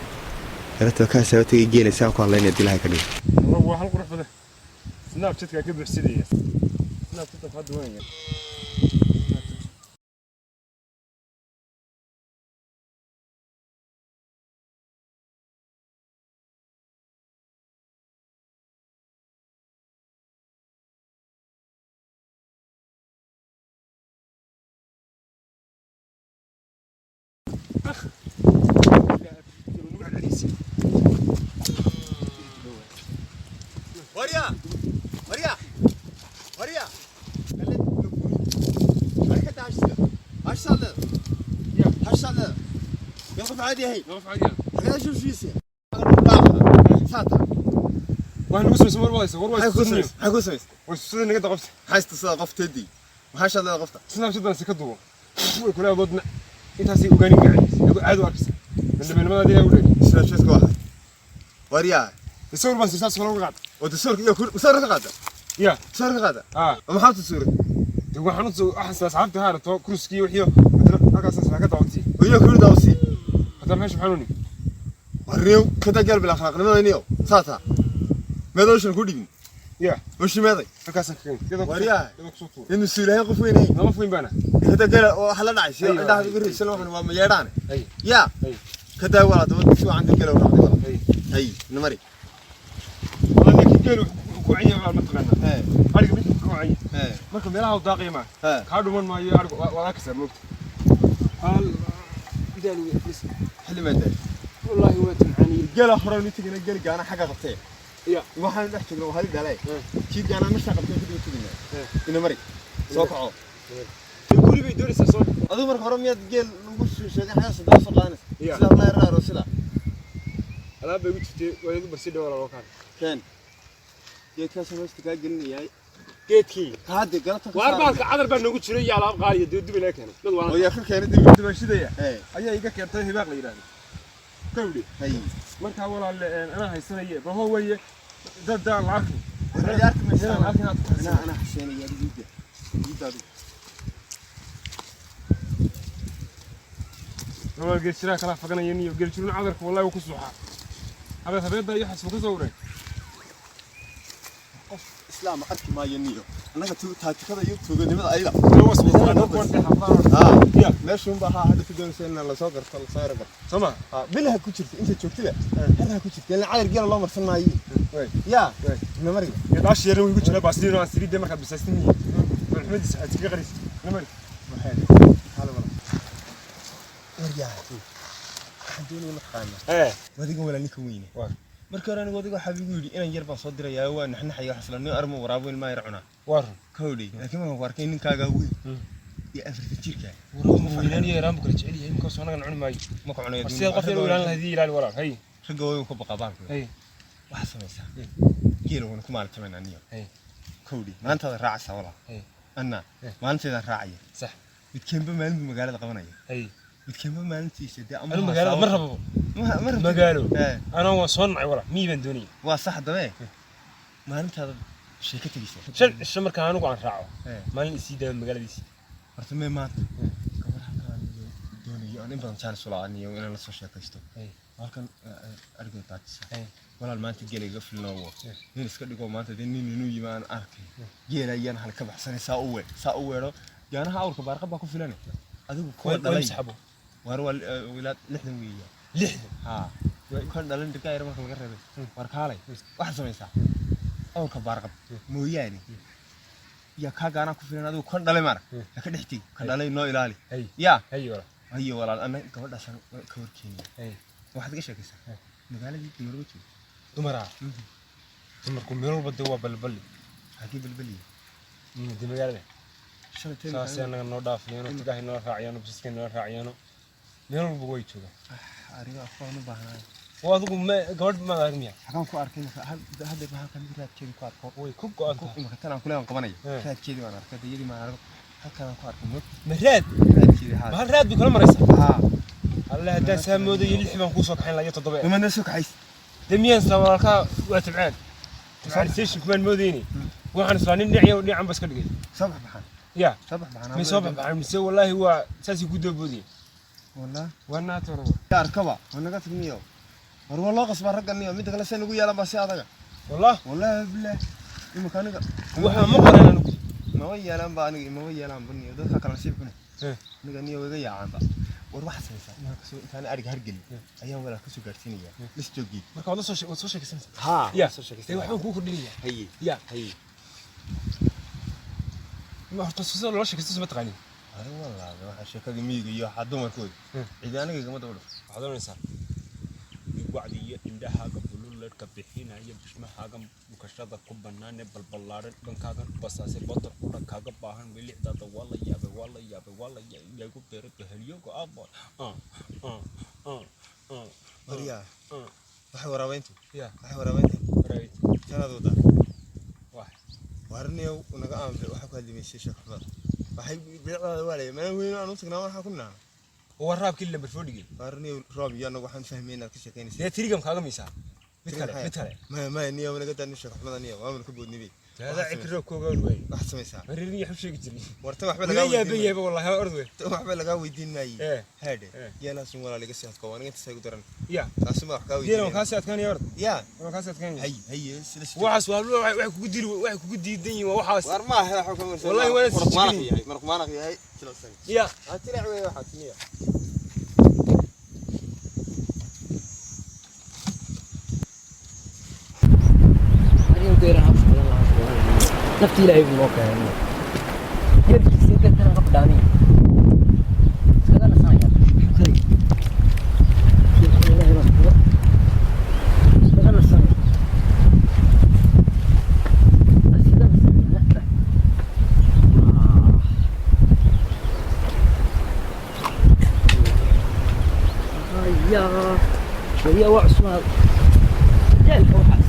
galabta ka hasaabo tagay geela saa ku hadlaynaya dilaha ka dhigo. Waa hal qurux badan, Snapchatka ka buuxsadaya, Snapchatka hadda waan. Waryaa, waryaa, waryaa, qof caadi ahayn. Qof caadi ah. Xagaa shushiisa saata. Waa nagu samaysan, war waaysa, war maxay ku waaysa. samaysay? Maxay ku samaysay? Way sida naga da qofta. Haysta sida qofteedii, maxaa shadlada qofta? Snapchat si ka duwo way kula adoodna intaasay ogaanin gacanaysa aad u arkaysa dandhabeennimadaada ilaa u dheer. Snapchatka waxa waryaa. Sawir baan saas kale uga qaad. Oo sawirka iyo sawir ka qaada. Ya. Sawir ka qaada. Ah. Maxaa tu sawir? De waxaan u soo waxaan asxaabta haarato kurskii wixii hadana halkaas ka daawatay. Iyo kuri daawsi. Hadana meesha maxaan u warriyow kada gal bil akhlaaqnimada niyo saata meedooshan ku dhigin. Ya. Ushi meeday? Halkaas ka keen. Waryaa. Yada ku soo tuur. Inuu suulahay qof weyn yahay. Nama weyn baana. Kada gal wax la dhacay si indhaha ugu riisan, waxan waa ma yeedhaan. Ay. Ya. Ay. Kada wala daba si wacan gal raacday wala. Ay. Ay namari. Wala ninka geel ku ciyay ma taqaanaa? Ee. Ariga mid ku ciyay. Ee. Marka meelaha uu daaqay ma ee ka dhuman maayo arigu, waa ka samoogta hal idaal way aflis. Xilli ma daal. Wallahi waa tumcaani. Gela hore nu tigina, gel gaana xaga qabtay. Ya. Waxaan dhex joognaa hal dhalay kii gaana meesha qabtay kadib tigina ina mari soo kaco. Guri bay doonaysaa soo. Adigu marka hore miyaad geel lagu sheegay xaga soo soo qaadanaysa sida la yaraaro sida alaab bay ugu jirtay, waa igu barsi dhaw walaal kaan. Keen geedkaas hoosta kaa gelinayaay. Geedkii kaade galabta. Waar baalka cadar baa noogu jiray iyo alaab qaali iyo dib ilaga keenay dad waa oo yaa ka keenay dib dibashidaya ayaa iga keentay hibaaq la yiraahdo kawdi. Hay. Marka walaal anaa haysanaya baho waye dad daan la arkay. Ciyaarta ma ana ana xuseenaya diida diida. Walaal geel jiraa kala faganaya niyo geel jirun cadarka wallahi wuu ku suuxaa habeen habeeda iyo xasbu ka soo wareeg. Qof islaam arki maayo niyo. Annaga taatikada iyo tuuganimada ayada. Ya meeshuun baa hadda ku doonaysa in lasoo garto, lasoo yaro garto. Soo ma? Bilaha ku jirta inta joogtida harha ku jirta ilaa cadar geela loo marsan maayo. Ya namari. Dhaash yar way ku jira baasliin oo aan saliid markaad bisaystin yihiin. Maxmediisa aad iskaga qarisa. Namari. Waryaa, waxaan doonaya mataqaanaa Ee. wadigan walaa ninka weyne. Markii hore anigu wadiga waxaa igu yidhi inaan yar baan soo dirayaa, waa naxnaxaya, wax isla nin armo waraabo ilmaa yar cunaa. Waa run. Kowdhay, laakiin markaan ku arkay ninkaagaa weyn iyo 40 jirka. Weynaan iyo yaraan buu kala jecel yahay, iminkaas anagan cuni maayo. Ma ku cunayo. War sidaad qof yar u ilaalin lahayd ii ilaali walaal. Hay. Ragga waaweyn ku baqaa baalka. Hay. Waxaa samaysaa geela wana ku maaltamayna aniyo. Kowdhay, maalintaada raacaysaa walaa. Anna maalinteedaan raacaya. Sax. Midkeenba maalin buu magaalada qabanaya. Hay. Midkeenba maalintiisa dee ama Anu magaalada ma rababo. Ma rabto. Magaalo. Anaa waan soo nacay walaal, miyii baan doonaya. Waa sax dabe. Maalintaada sheeko tegeysa. 5 cisho markaan anigu aan raaco. Maalin isii daa magaaladiisa. Horta mee maanta gabar halkaan doonayo aan in badan jaanis u la'aaniyo inaan la soo sheekaysto. Halkan ariga daadisa. Walaal maanta geela iga filnoowo. Nin iska dhigo maanta dee nin inuu yimi aan arkay. Geela ayaan hal ka baxsanay saa u weedh. Saa u weedho. Jaanaha awrka baarqab baa ku filan. Adigu kuwa dhalay. Waar waa wilaad 60 weeyaan. 60? Haa. Kan dhalin dhigaa yar marka laga reebay. War kaalay. Waxaad samaysaa. Awrka baarqab mooyaane. Yaa kaa gaanaa ku filan adigu kan dhalay maarag. Ha ka dhex tegi. Kan dhalay noo ilaali. Yaa. Haye walaal, anna gabadhaasaan ka horkeenaya. Waxaad iga sheekaysaa. Magaaladii dumar ma joogo. Dumaraa? Dumarku meel walba dee waa balballi. Xagee balballiya? Dee magaalada. Saasay annaga noo dhaafayaano, tigahay noo raacayaano, basaskay noo raacayaano. Meel walba way joogaan. Ariga afkaan u baahnaay. Oo adigu ma gabadh ma arag miya? Xagaan ku arkay marka hadda halkan mid raadkeedii ku arko. Way ku go'an tahay. Imika tan aan kuleeyan qabanaya. Raadkeedii baan arkay, dayadii baan arko. Halkaan aan ku arkay mid. Ma raad? Raadkeedii haa. Ma hal raad bay kula maraysaa? Haa. Alle haddaan saa moodayo 6 baan kuu soo kaxayn lahaa iyo 7. Uma noo soo kaxays. Dee miyaan isla walaalkaa waa tabcaan. Tabcaan station kumaan moodayni. Waxaan islaa nin dhinac iyo dhinacan ba iska dhigay. Soo baxbaxaan. Ya. Soo baxbaxaan. Ma soo baxbaxaan mise wallaahi waa saasay ku dooboodiyeen. Wallah. Waa naatoro. Arkaba, waa naga tagniyo. War waa loo qasbaa raggan niyo, midda kale say nagu yeelan baa si adaga. Wallah. Wallahi billah. Imika aniga waxaa ma qoran anigu. Maba yeelan ba aniga, maba yeelan ba niyo, dadka kale nasiib xune. Aniga niyo iga yaacaan ba. War waxaad samaysaa, marka soo intaan ariga hargelin ayaan walaal ka soo gaarsiinaya. Lis joogii. Marka waad soo sheekaysanaysaa. Haa. Ya. Soo sheekaysanaya. Dee waxbaan kuu kordhinaya. Haye. Ya. Haye. Ma horta sida loo sheekaysto ma taqaanin. Adigu wallaahi waxa sheekadii miyiga iyo waxa dumarkooda. Cidi aniga igama daba dhufo. Waxaad oranaysaa wacdi iyo indhahaaga bululeedhka bixinaya bishmahaaga bukashada ku banaane balbalaaran dhankaagan basaase botor qudha kaaga baahan bilicdaada waa la yaabay waa la yaabay waa la yaabay igu beero bahelyoga abo. Waryaa. Waxay waraabeyntu. Ya. Waxay waraabeyntu. Waraabeyntu. Tanaad wadaa. Wax. Warniyow naga aanfay waxa ku hadlimaysay sheekada. Waxay bilicdaada waa leeyahay mana weyn aan u tagnaa waxa ku naa. Waraabkii lambar 4 dhigay. Warniyow roob iyo anagu waxaan fahmay inaad ka sheekeynaysid. Dee tirigam kaaga miisaa. Mid kale, mid kale. Ma niyow naga daan sheekh Axmed niyow waa ka boodnibay. Hada cikri roob kooga way. Waxaad samaysaa. Marin iyo xub sheegi jiray. Warta waxba laga weydiin. Yaabay wallahi orod way. Tan waxba laga weydiin maayo. Haade. Geelaas un walaal iga sii adkoo aniga inta igu daran. Ya. Taasi ma wax ka weydiin. Geela waan ka sii adkaanaya orod. Ya. Waan ka sii adkaanaya. Hay hay sida waxaas waa waxay kugu dili waxay kugu diidan yihiin waa waxaas. War ma aha waxa ku Wallahi waan marq maanaq yahay marq maanaq yahay jilicsan. Ya. Ha tirac way waxa tiniya. Nafti ilaahay buu noo keenay. Yarkiisa inta qab dhaamiya. Iskaga nasanaya. Kay. Ilaahay baa kuwa. Iskaga nasanaya. Iskaga nasanaya. Yaa. Wariyaa waa cusmaan. Yaalka waxaas.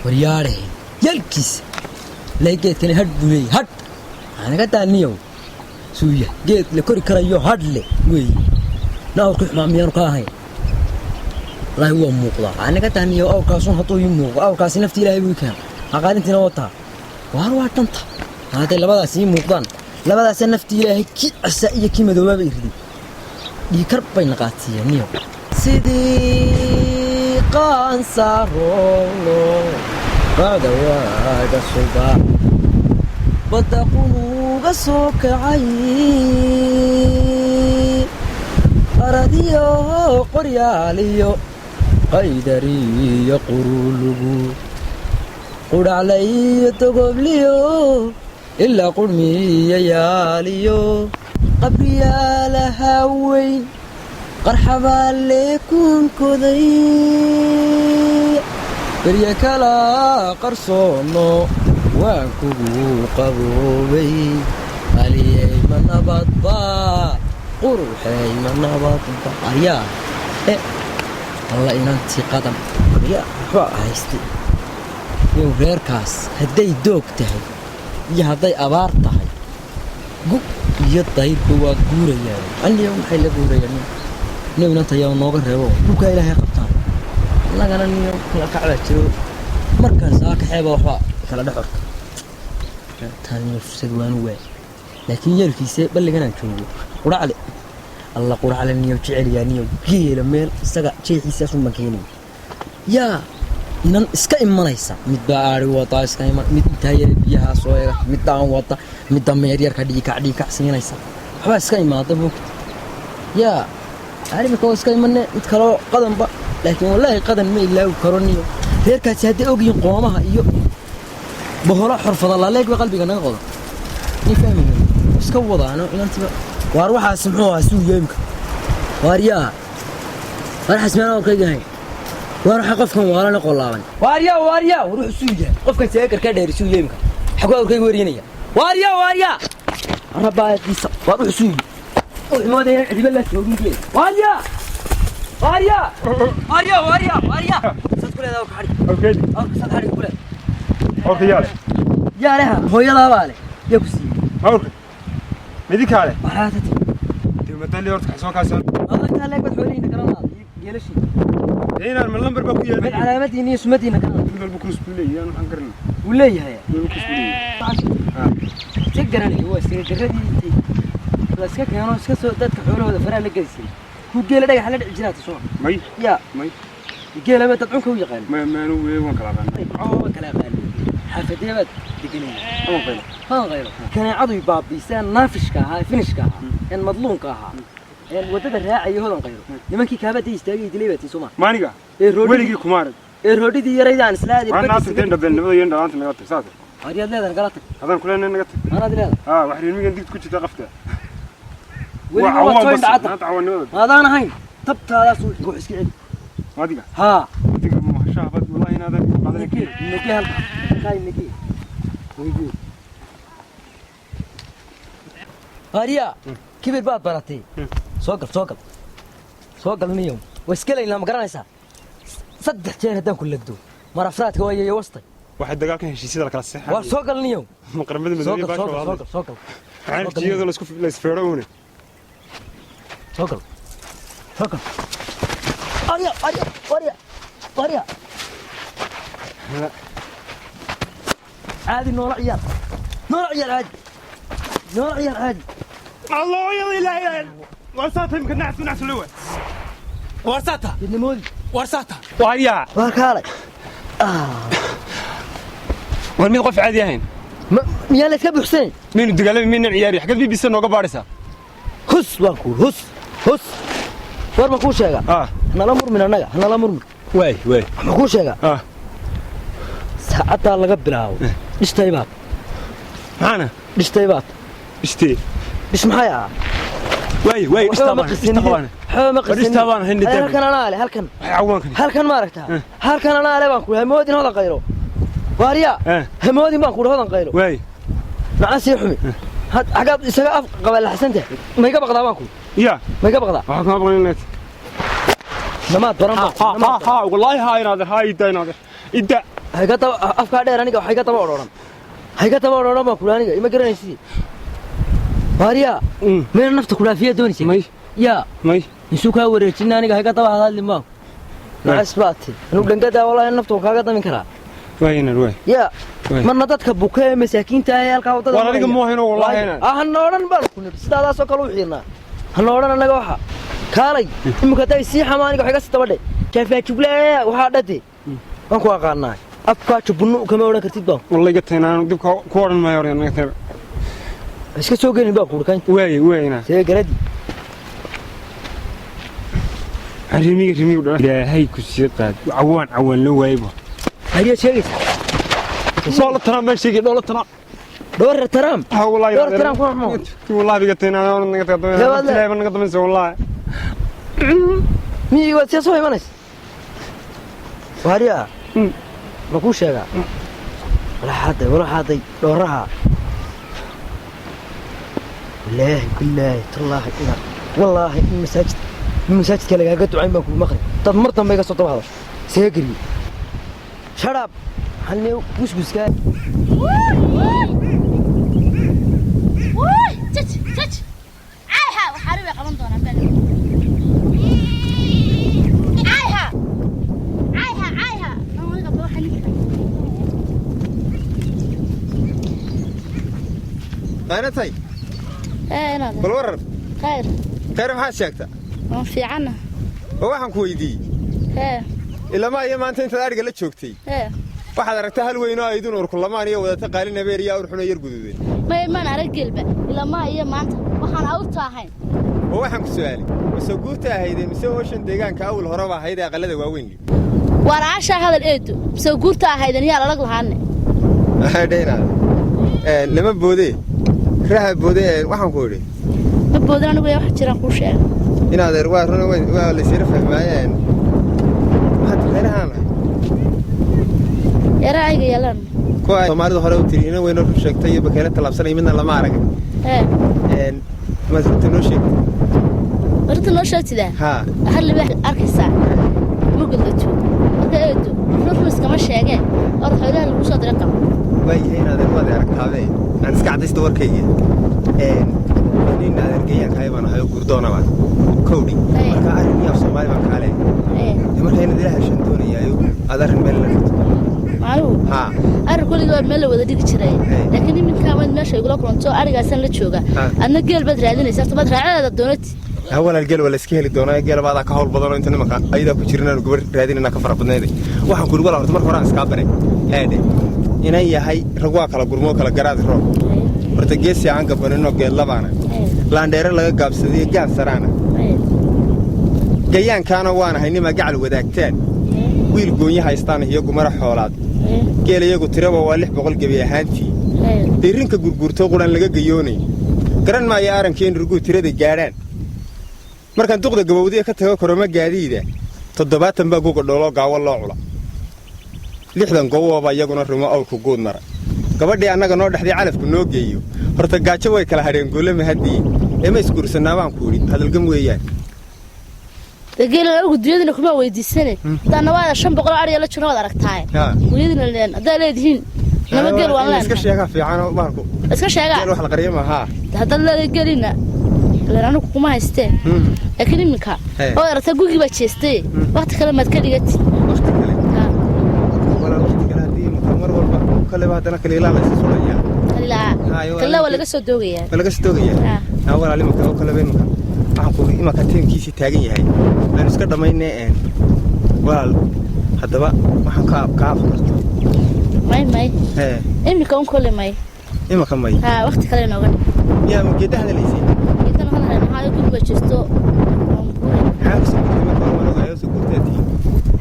Waryaare. Yaalkiisa. Lay geedkani hadh buu leeyahay hadh anaga daaniyow suuya geed la kori karayo hadh leh weeye naawrku xumaa miyaanu ka ahayn wallaahi waa muuqdaa anaga daaniyow awrkaasun hadduu ii muuqdo awrkaasi nafti ilaahay buu ii keena aqaalintiina wataa waar waa dhanta hadday labadaas ii muuqdaan labadaasa nafti ilaahay kii casa iyo kii madoobaaba i riday dhiikar bayna qaatiyeen niyow sidii qaansaarolo qacda waaga subax. Badda qunuuga soo kacay, qaradiyo qoryaaliyo, qaydariyo qurulugu, qudhaclayo dogobliyo, ilaa qurhmiya yaaliyo, qabriyaalaha weyn, qarxabaale kuunkoday, berya kala qarsoonno waan kugu qaboobay. Qaliyey, ma nabadba? Quruxey, ma nabadba? Aryaa e alla, inantii qadam, aryaa, waxbaa haystay yow. Reerkaas hadday doog tahay iyo hadday abaar tahay, gu iyo dayrba waa guurayaan. Alliyow, maxay la guurayaan? Niyow, inanta yaa nooga reebo, dhulkaa Ilaahay qabtaan. Annagana niyo kala kacbaa jiro, markaan saa kaxeeba waxba kala dhex orka taan. Niyo, fursad waanu waay, laakiin yeelkiise balliganaan joogo. Quracle, alla, quracle niyo jecelyaa. Niyo, geela meel isaga jeexiisaasun baan keenaya. Yaa inan iska imanaysa, mid baa aari wadaa, iska iman, mid intaa yare biyahaa soo eega, mid daan wada, mid dameer yarka dhiikac dhiikac siinaysa, waxbaa iska imaada moogta. Yaa arrimika oo iska imane, mid kaloo qadanba, laakiin wallaahi qadan ma ilaawi karo. Niyo, reerkaasi hadday ogyihiin qoomaha iyo boholo xorfada laaleeg ba qalbiga naga qoda, ni fahmayno iska wadaano inantiba. Waar, waxaas muxuu ahaa? Suu yeemka, waar yaa, waar waxaas meel awrkayga ahayn. Waar, waxa qofkan waalana qolaaban. Waar yaa, waar yaa, war wuxuu suu yahay qofkan seegarka dheer, suu yeemka xaguu awrkayga waryanaya? Waar yaa, waar yaa, rabaadiisa, waar wuxuu suu yahay wuxuu moodaya cidiba la joogin geed. Waar yaa, waar yaa, waar yaa, waar yaa, waar yaa, saad ku leedahay awrka xadhig? Awrkeedi. Awrka saad xadhig ku leedahay? Awrka yaa leh? Yaa leha? Hooyadaabaa leh. Yaa ku siiyey? Awrka midinkaa leh. Waxaa tati. Dee madali horta kasoo kaasaan. Adankaa leeg baad xoolihiina garan lahaad iyo geelashii. Inaan ma lambar baa ku mid yaala? Calaamadiina iyo sumadiina garan. Mid walba kurus buu leeyahay, aan waxaan garanay. Wuu leeyahay. Mid walba kurus buu leeyahay. Iska garanaya, waa iska garadii intay la iska keeno, iska soo dadka xoolahooda faraha la gelisay, kuu geela dhagaxa la dhici jiraata soo. May. Yaa. May. Geelaba dad cunka u yaqaan. Ma maanu weey, waan kala aqaan. Oo kala aqaanin, xaafadee baad deganaya? Ama qaylo. Haan qaylo kaneecadu baabiiseen, naafishka ahaa, finishka ahaa, een madluunka ahaa, een waddada raacaya, Hodan Qaylo, nimankii kaabada istaagay dilay baa tii soo ma? Maaniga. Ee roodhidii. Weligii kuma arag. Ee roodhidii yaraydaan isla aadi. Waan naasirteen dhabeelnimada iyo dhalaanta naga tag saas. Ariyaad leedahay, nagala tag. Hadaan kuleenay naga tag. Anaad leedahay. Haa, wax reer digd ku jirta qafta. Weliba waa toyn dhacada. Maanta cawanimada. Maadaan ahayn tabtaadaas wuxuu iska celi. Adiga. Haa. Adiga ma shaabad, wallahi inaadan ku qadan. Nagee, nagee, halka halkaa nagee, nagee. Ariya, kibir baad baratay. Soo gal, soo gal, soo gal. Niyow, waa iskelaynaa, ma garanaysaa? Saddex jeer haddaan ku legdo, mar afraadka waa yeeyo wastay. Waxay dagaalkan heshiisyada la kala saxay. Waa soo gal, niyow. Qaramada Soo Midoobay. gal, soo gal, soo gal, soo gal. Waxaan heshiiyada la isku la isfeero uune. Soo gal, soo gal. Ariya, ariya, ariya, ariya, caadi noola ciyaar, noola ciyaar caadi, noola ciyaar caadi. Allah ya ilaahay, warsaata imka nacsu nacsu lewa warsaata. Midnimoodi. Warsaata wariya. Waa kaalay. War mid qof caadi ahayn. Miyaa la iska buuxsanay? Miyaynu dagaalami, miyaynan ciyaari? Xagad BBC nooga baadhaysaa? Hus waan kuu hus hus. War, ma kuu sheega? Ah. Hanala murmin annaga, hanala murmin. Waay waay. Ma kuu sheega? Ah. Saacaddaa laga bilaabo dhishtay baad. Maxaana? Dhishtay baad. Ishtee? Dhish maxay ah? Waay waay, Waxba ma qisanin. Waxba ma qisanin. Dhishtaa baan ahayn. Halkan anaa leh, halkan. Waxay cawaankan. Halkan ma aragtaa? Halkan anaa leh baan ku hamoodin, Hodan Qaylo. Waarya, hamoodin baan ku Hodan Qaylo. Waay. Macaan sii xumi. Had xagaad isaga af qabalaxsanta? Ma iga baqdaa baan ku? Ya. Ma iga baqdaa? Waxaan kuma baqan inaad Namaad baran baan. Ha ha ha, wallahi ha, inaad ha idda, inaad idda. Hayga daba afkaa dheer aniga, waxay ka daba odhoran. Hayga daba odhoran baan kula aniga, ima garanaysid. Waarya, meel nafta kulaafiya doonaysa? May. Ya. May. Intuu kaa wareejin aniga, hayga daba hadalin baan. Nacas baati. Anu dhangadaa, wallahi nafta waan kaaga damin karaa. Waay inaad waay. Ya. Waay. Marna dadka buka ee masaakiinta ah ee halkaa waddada War adiga maraya. moohin oo wallahi inaan. Ah, hana odhan baan ku nidhi. Sidaadaasoo kale u xiirnaa. Hana odhan annaga waxa. Kaalay, imika hadday sii xamaa aniga wax iga sii dabadhe. Jaafaajuble waxaa dhade. Waan ku aqaanaa. Afkaa jubnu kama odhan kartid baa. Wallahi iga taynaan dib ku odhan maayo oryan naga tag. Iska soo gelin baa kuurkan. Waaye waayna. See garadi. Rimiga rimiga dhan. Ilaahay ku sii qaad. Cawaan cawaan la waayba. Hariya sheegaysa. Dhoola taraam baan sheegay dhoola taraam. Dhowr taraam. Ha wallahi. Dhowr taraam ku xumo. Wallahi iga taynaan naga tag. Ilaahay naga dambaysa wallahi. Miyiga waad sii soo imanaysa. Hariya. Ma kuu sheegaa? Wala xaaday wala xaaday dhowraha. Wallaahi billaahi tallaahi ina wallaahi in masaajid masaajidka lagaaga ducayn baan kugu maqli dad mar dambe iga soo daba hadasho isaga geliyo sharaab halnee gusguskaa. Qaynatay. Bal warar. Khayr. Khayr maxaad sheegtaa? Waan fiicana. Oo waxaan ku weydiiyey. Hee. Ilamaa iyo maanta intaad adhiga la joogtay. Hee. Waxaad aragtay hal weyn oo aydun urkulamaan iyo wadata qaalin habeer iyo awr xun oo yar guduudeen. May maan arag gelba. Ilamaa iyo maanta waxaan awrta ahayn. Oo waxaan ku su'aalay. Mise guurta ahaydeen mise ooshan deegaanka awal horeba ahayd ee aqalada waaweyn. Waar aasha hadal eedo. Mise guurta ahaydeen yaa alag lahaane. Dhaynaad. Lama boodee. Raha boodee waxaan ku idhi. Ma boodin anigu wax jiraan kuu sheegay. Inaad er waa run waa la isira fahmaayeen. Maxaad reerahaan? Yaraaga yeelan. Kuwa Soomaalidu hore u tiri ina weyn oo sheegtay iyo bakeena talaabsanay midna lama arag. Ee. Ma runta noo sheegtay. Runta noo sheegtida? Ha. Hal libaax arkaysaa. Ma gudlato. Marka eedo, run iskama sheegeen. Or xoolaha lagu soo diray qab. Waayahay inaad er waad aragtaabe. Aan iska cadaysto warkayga. Nin adeergayaan kahay baan ahay oo gurdoona baan. Kowdhi. Marka arrin iyo Soomaali baan kaale. Marka inaad ilaahay shan doonayaayo aad arrin meel la dhigto. Maalu. Ha. Arrin kulliga waa meel la wada dhigi jiray. Laakiin iminka waad meesha igula kulanto arigaasan la jooga. Adna geel baad raadinaysaa, tobaad raacadeeda doonati. Ha walaal geel waa la iska heli doonaa geel baad ka hawl badan oo inta nimanka ayada ku jirnaan gabar raadinayna ka fara badnayd. Waxaan ku yiri walaal horta marka hore aan iska baray. Haade. Inay yahay rag waa kala gurmo kala garaad roob. Horta geesi aan gabanino geel labaana. Laandheere laga gaabsaday gaan saraana. Gayaankaana waan ahay nima gacal wadaagtaan. Wiil goonyo haystaan iyo gumara xoolaad. Geel iyagu tiraba waa 600 gabi ahaantii. Dirinka gurgurto quran laga gayoonay. Garan maayo arankeen rugu tirada gaaraan. Markaan duqda gabowdiga ka tago koroma gaadiida 70 baa guga dhoolo gaawo loo cula. 60 gowooba iyaguna rumo awrku guud mara. Gabadhii annaga noo dhaxday calafku noo geeyo. Horta gaajo way kala hareen goole mahadii. Ee isguursanaa baan ku yiri hadalgam weeyaan. Geel ugu dunyadana kuma weydiisane. Hadana waa 500 ariga la jiro wad aragtaay. Dunyadana leen hadaa leedihiin laba geel waan leen. Iska sheega fiican oo bahalku. Iska sheega. Geel wax la qariyo ma ha. Hadaa leedahay gelina. Leen anigu kuma haystee. Laakiin iminka oo aragta gurigi baa jeestay. Waqti kale maad ka dhigatid. Waqti kale. Wala waqti kale hadii iminka mar walba kale baa hadana kale ilaa la is soo. Kale waa laga soo doogayaa. Waa laga soo doogayaa. Ha walaal iminka oo kale iminka. Waxaan ku iminka tiimkiisii taagan yahay. Aan iska dhamaynay walaal haddaba waxaan ka afkarto. May. Iminka un kale may. Iminka may. Ha waqti kale nooga. Yaa ma geedaha hadalaysay? Geedaha hadalaysay maxaa guriga jeesto. Maxaa soo gurtay marka hore waan ogahay soo gurtay tii.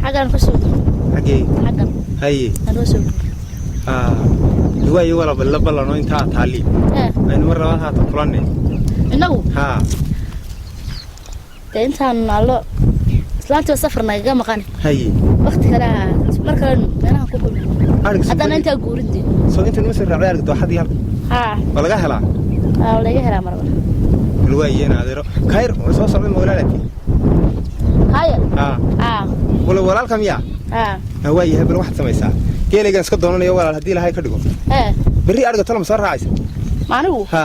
Xagan ka soo gurtay. Xagee? Xagan. Haye. Aan soo gurtay. Waayo walaal bal ballan oo intaa taali. Aynu mar labaad haatan kulanay. Inagu? Ha. Intaan allo islaanta safar naga maqan. Haye. Waqti kale mar kale meelaha ku kulmi. Haddana intaa guurintay. Soo inta nima soo raacday arag dooxadii halka. Ha. Waa laga helaa? Ha, waa laga helaa marba. Bal waayeen adeero. Khayr soo socday ma walaalati? Haya. Ha. Ha. Wala walaalka miyaa? Ha. Ha waayahay bal waxaad samaysaa. Geelaygan iska doonanayo walaal haddii Ilaahay ka dhigo. Ee. Berri ariga talo ma soo raacaysa? Ma anigu? Ha.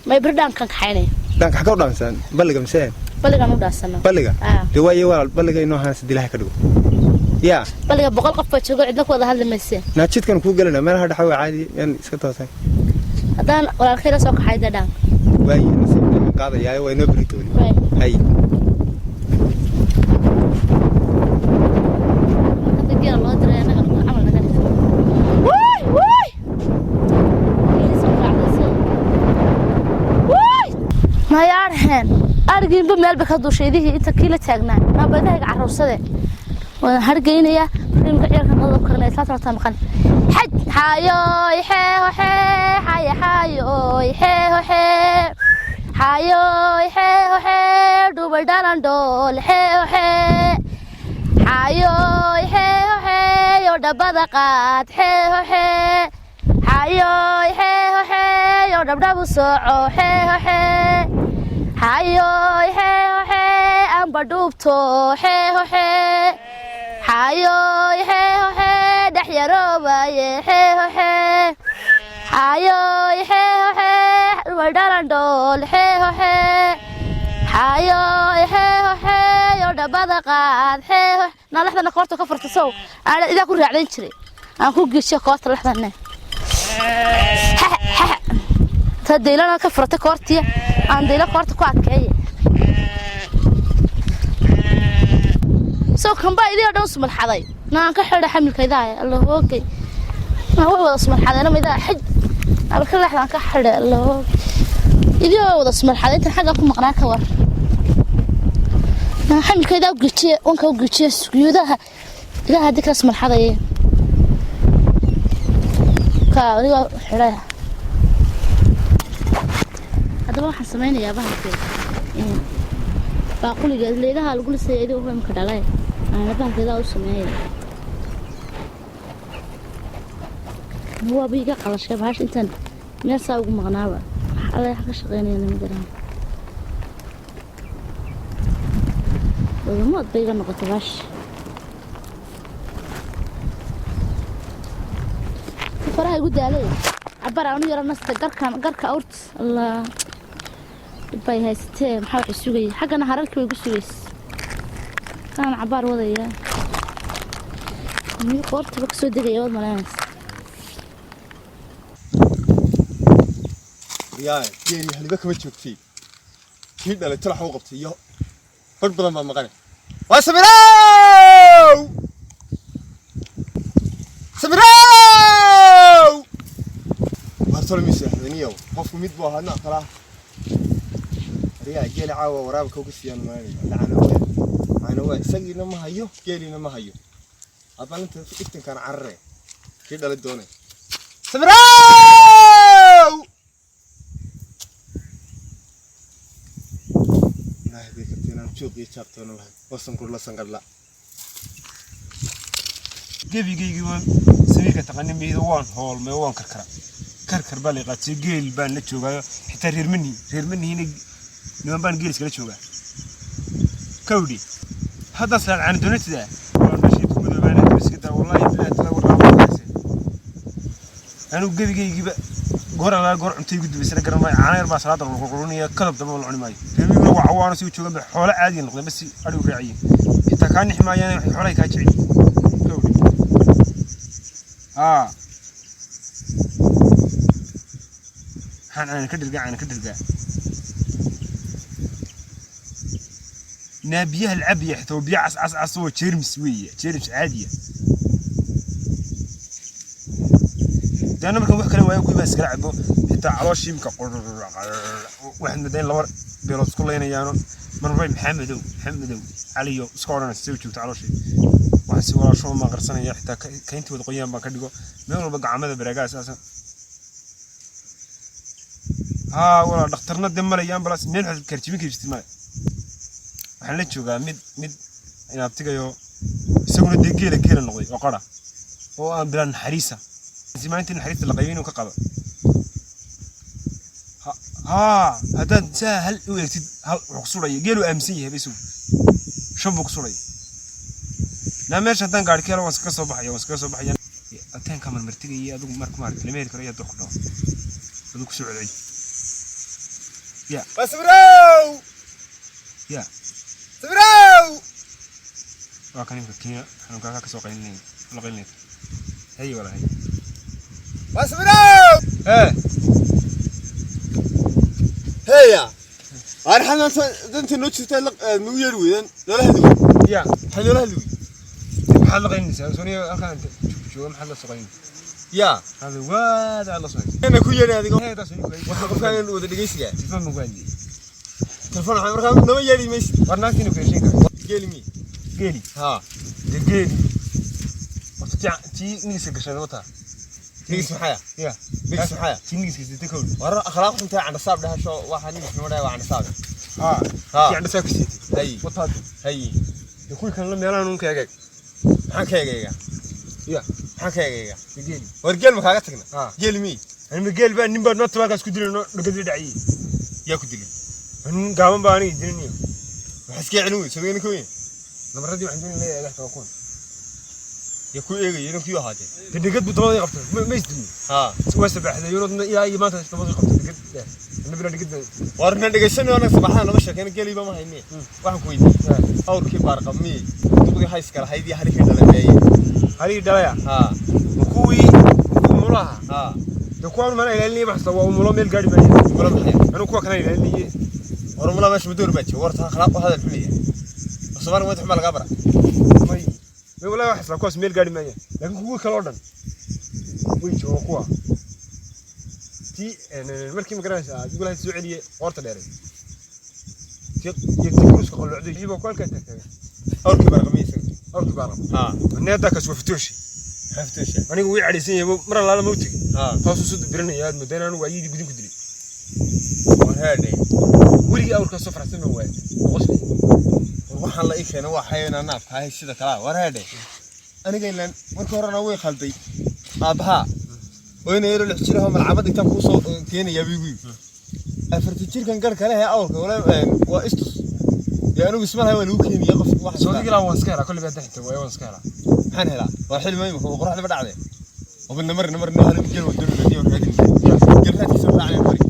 May berri dhaankan kaxaynay. Dhaanka xagga u dhaansan balliga mise? Balligan u dhaansano. Balliga? Dee waaye walaal balliga inoo haansa haddii Ilaahay ka dhigo. Yaa. Balliga 100 qof baa jooga cidna ku wada hadli mayseen. Naajidkan kuu gelina meelaha dhaxa waa caadi yaan iska toosay. Haddaan walaalkay la soo kaxay dee dhaanka. Waaye nasiibka qaadayaa waa inoo berri tooli. Hay. Hadda geela loo diray annaga camal naga dhig. Meel bay ka duushay idihii inta kii la taagnaa naabadahayga carruursade waan hargeynayaa. Imka ciyaarkan qadab karinaya saas rabtaa maqan xaj xayoy xeeho xee xaye xayoy xeeho xee xayoy xeeho xee dhubay dhalan dhool xeeho xee xayoy xeeho xeeyo dhabbada qaad xeeho xee xayoy xeeho xeeyo dhabdhabu soco xeeho xee xayoy xeeho xee amba dhuubto xeeho xee xayoy xeeho xee dhex yaroobaye xeeho xee xayoy xeeho xee dhubay dhalan dhool xeeho xee xayoy xeeho xeeyo dhabbada qaad xeeho. Naa lexdana koorta ka furta sow aan idaa ku raacdayn jiray aan ku gejiyo koorta lexdane ta daylana ka furata koortiya aan dayla koorta ku adkeeye sow kanbaa idii oo dhan sumalxaday. Naa aan ka xidha xamilka idaa alla hoogay. Naa way wada sumalxadeena ma idaa xaj abalka lexdaan ka xidha alla hoogay idii oo wada sumalxaday intan xagga ku maqnaa ka war. Naa xamilka idaa u gejiye wanka u gejiye sugiyuudaha idaa haddii kala sumalxadaye ka anigoo xidhaya. Haddaba waxaan samaynayaa bahalkee baaquliga leedaha lagu lisaya idigo imka dhalay aana bahalkeedaa u sameeyay waaba iga qalashay bahasha intaan meel saa ugu maqnaaba wax alle wax ka shaqeynayana ma garan wadamood bay iga noqotay bahasha faraha igu daalay cabar aanu yaro nasta garkan garka awrt allah bay haysatee maxaa waxay sugayay xaggana hararkii way igu sugaysa kaan cabaar wadaya miyuu qoortaba kasoo degaya waad malaynaysa. Yaa geeli haliba kama joogtay kii dhalay talax u qabtay iyo rag badan baa maqane. Waa Samirow, Samirow, waar tolo miseexdaniyow qofku mid buu ahaa nooc kala ah. Ariyaa geeli caawa waraabka uga siiyaan maalinaya caana waa caana waa isagiina ma hayo geeliina ma hayo haddana inta iftinkaan carare kii dhalay doonay. Samirow, ilaahay bay kartay inaan juuq iyo jaabtoona lahayn oo sanqurla sanqadhla. Gebigaygii waan samiirka taqanin miyida waan hoolmay oo waan karkara karkar baa la qaatay geel baan la joogaayo xitaa reer manihi reer manihina niman baan geel iskala joogaa kawdhi hadda saal aan doonatida waan dhashay ku madoobaana iska daa wallahi billahi tala warqaa anu gebigaygiiba goor alaa goor cuntay igu dubaysana garan maayo caana yar baa salaada qurqurinaya kalab damba la cuni maayo reermiguna waa cawaano si u joogan bay xoolo caadi noqdeen bas adhigu raaciyeen xitaa kaa nixi maayaan waxay xoolahay kaa jecel kawdhi haa maxaan caana ka dhirgaa caana ka dhirgaa naa biyaha la cabaya xitaa waa biyo cas cas cas oo jeermis weeye jeermis caadiya deana markaan wax kale waayo kuwii baa iskala cabo xitaa calooshii imka waxaad moodaa in laba beelood isku laynayaano marmarbay maxamedow maxamedow caliyo iska odhanaysa soo joogto calooshii waxaan si walaasho maan qarsanaya xitaa kayntii wada qoyaan baan ka dhigo meel walba gacamada baraagaa saasa haa walaa dhakhtarna dee male ambulance meel waxaad karjibin karjirtid male waxaan la joogaa mid mid inaabtigayo isaguna dee geela geela noqday oo qara oo aan bilaa naxariisa maalintii naxariista la qaybin inuu ka qaba haa haddaad saa hal u eegtid hal wuxuu ku sudhaya geeluu aaminsan yahay ba isagu shan buu ku sudhaya naa meesha haddaan gaari ka helo waan iskaga soo baxaya waan iskaga soo baxaya ateenka marmartigaya adigu marka maaragta lama heli karo ayaa doq ku dhawa adigu kusoo celceli ya waa Samirow ya Samirow waa kan imka kenya xanuunkaakaa kasoo qaylinaya la qaylinaya hay walaa hay waa Samirow ee heya arxan danta noo jirta nagu yeeri weydaan noola hadli wey ya maxaa noola hadli wey maxaad la qaylinaysaa sooniya halkaan inta jooga maxaad la soo qaylinaysaa ya hada waad aad la soo ana ku yeeri adiga qaylinaysaa waxa qofkaan wada dhegeysiga sifan baan ku hadliyey Telefoon waxaan markaa nama yeedhi maysid. War naagtiina ku heshiin kara. Geeli mi? Geeli. Haa. Dee geeli. Horta tii nigisa gashay wataa. Nigis maxaya? Ya. Nigis maxaya? Tii nigis gashay kow. War akhlaaq xuntaa candhasaab dhahasho waxa nigis nima dhahay waa candhasaab. Haa. Haa. Tii candhasaab ka siitay. Hay. Wataa. Hay. Dee kuwii kalena meelahan uun ka egeeg. Maxaan ka egeegaa? Ya. Maxaan ka egeegaa? Geeli. War geel ma kaaga tagna? Haa. Geeli mi? Anima geel baa nin baa noo tabaarkaas ku dilay noo dhagadii dhaciyay. Yaa ku dilay? Nin gaaban baa aniga dilinayo. Waxa iska celin wey, soo ninka weyn. Nabaradii waxaan doonay inay eegax kaga kuwan. Yaa ku eegaya inuu kii ahaatee. Dee dhegad buu dabadii qabtay, ma isdilin. Haa. Waa sabaxday, yuroodna ilaa iyo maanta dabadii qabtay dhegad dheer. Anna bilaa dhegad baa. War na dhegeysanay anaga sabaxaan nama sheekeen geeli ba ma haynee. Waxaan ku weydiiyey. Awrkii baarqab miyey? Duqdii hayska lahayd iyo halihii dhalay. Halihii dhalaya? Haa. Ma kuwii umulaha? Haa. Dee kuwaan mana ilaalinaya baxsa waa umulo meel gaari maayo. Umulo maxay? Anigu kuwa kalena ilaalinayay. War umula meesha madoor baa jooga. Warta akhlaaq u hadal xumaya. Soomaali wada xumaa lagaa bara. May. May walaahi wax isla kuwaas meel gaari maayaan. Laakiin kuwii kale oo dhan way joogaan kuwa. Tii markii ma garanaysaa adigu lahayd soo celiyay qoorta dheeray. Tii iyo tii kuruska qalloocday iyagoo ku halkaa taagtaagan. Awrkii baarqab miyey isaga? Awrkii baarqab. Haa. Needaa kaas waa fitooshi. Fitooshi. Anigu wii cadhaysan yahay mar allaala ma u tegin. Haa. Hoos u soo birinaya aad moodaan anigu waayadii gudin ku dilay. War heedhay. Weligii awrkaas soo faraxsan baan waayay. Qoslay. War waxaan la ii keenay waa xayawaan naafka ahay sida kala. War heedhay. Aniga ilaan markii horena way khalday. Aabbaha. Oo inay yaro lix jir ah oo malcamad intaan kuu soo keenayaa buu igu yidhi. Afartan jirkan garka leh ee awrka waa istus. Dee anigu isma lahayn waa lagu keenaya qof wax. Soo digilaan waan iska helaa kolli baa daxta waay waan iska helaa. Maxaan helaa? Waa xilmi imika oo qoraxda ba dhacday. Oo namar namar noo halin geel waddo la raadin. Geel raadkiisa raacnay mari.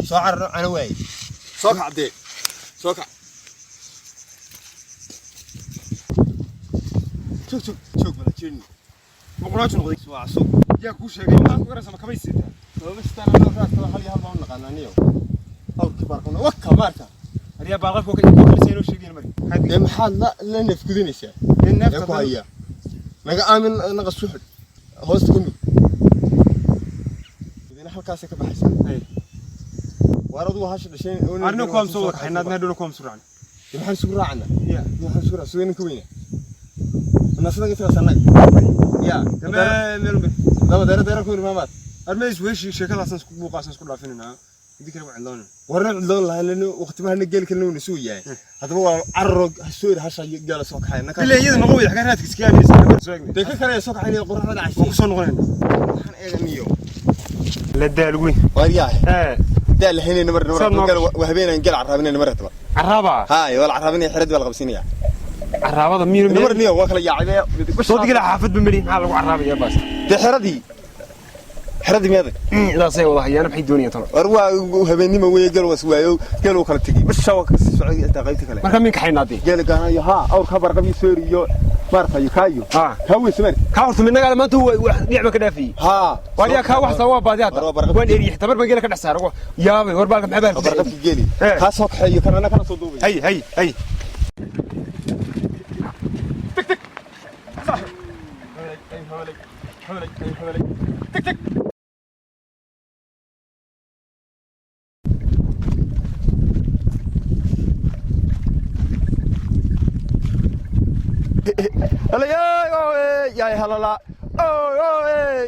Soo cararo ana waay. Soo kac dee. Soo kac. Joog joog joog bala jeedni. Ma quraaj noqday? Waa cusub. Yaa kuu sheegay maxaad ku garanaysaa ma kamay siitaa? Sababa sitaan anoo raadka hal iyo hal baan u naqaanaa niyow. Awrkii baarqabna wakka maarka. Ariyaa baarqabka oo kale inoo sheegayna mari. Dee maxaad la neefgudinaysaa? Dee neefta ku haya. Naga aamin naga suxud. Hoosta ku mid. Idina halkaasay ka baxaysaa. Waar adigu hasha dhashay. Arno kuwaam soo wada kaxaynaa adna hadhowna kuwaam soo raacnay. Dee maxaan isugu raacnaa? Maxaan isugu raacnaa? Sugay ninka weyna. Nasada ka tagay annaga. Ya. Meel meel. Laba deera deera ku yiri maamaad. Armays weeshi sheekadaasan isku buuqaasan isku dhaafinayna. Idin kale waa cidloonay. Warna cidloon lahayn lana waqtimaha na geeli kalena suu yahay. Haddaba waa carro soo yiri hasha geela soo kaxay. Ilaa iyada noqon weyda xagaa raadka iska aaminaysa nabar soo eegnay. Dee ka kale soo kaxaynaya qoraxda dhacaysa. Waan ku soo noqonayna. Waxaan eeganiyo. La daal weyn. Waar yahay. Daal lahaynay nabar nabar geel waa habeenaan geel carraabinay nabar hadaba. Carraaba? Haa, waa la carraabinay xirad baa la qabsinaya. Carraabada miyuu nabar niyo waa kala yaacay. Soo digila xaafad ba mali maxaa lagu carraabayaa baas. Dee xiradii. Xiradii meeday. Idaasay wada hayaan maxay doonayaan talo. War waa habeenimo weeye geel was waayo geel uu kala tagay. Bisha waa ka sii socday inta qaybta kale. Marka min kaxaynaa dee. Geel gaanayo ha awrka barqabi sooriyo maartay kaayo. Ha. Ka weyn samee. Ka horta midnaga maanta waa dhinac ka dhaafiyay. Ha. War yaa ka wax soo baadi hadda. Waan eriye tabar baan geel ka dhex saaro. Yaabay war baalka maxay baalka. Barqabki geeli. Ka soo kaxeeyo kana kana soo duubay. Hay hay hay. Tik tik. Saaxib. Ay hawlay. Ay hawlay. Tik tik. Yaay halala.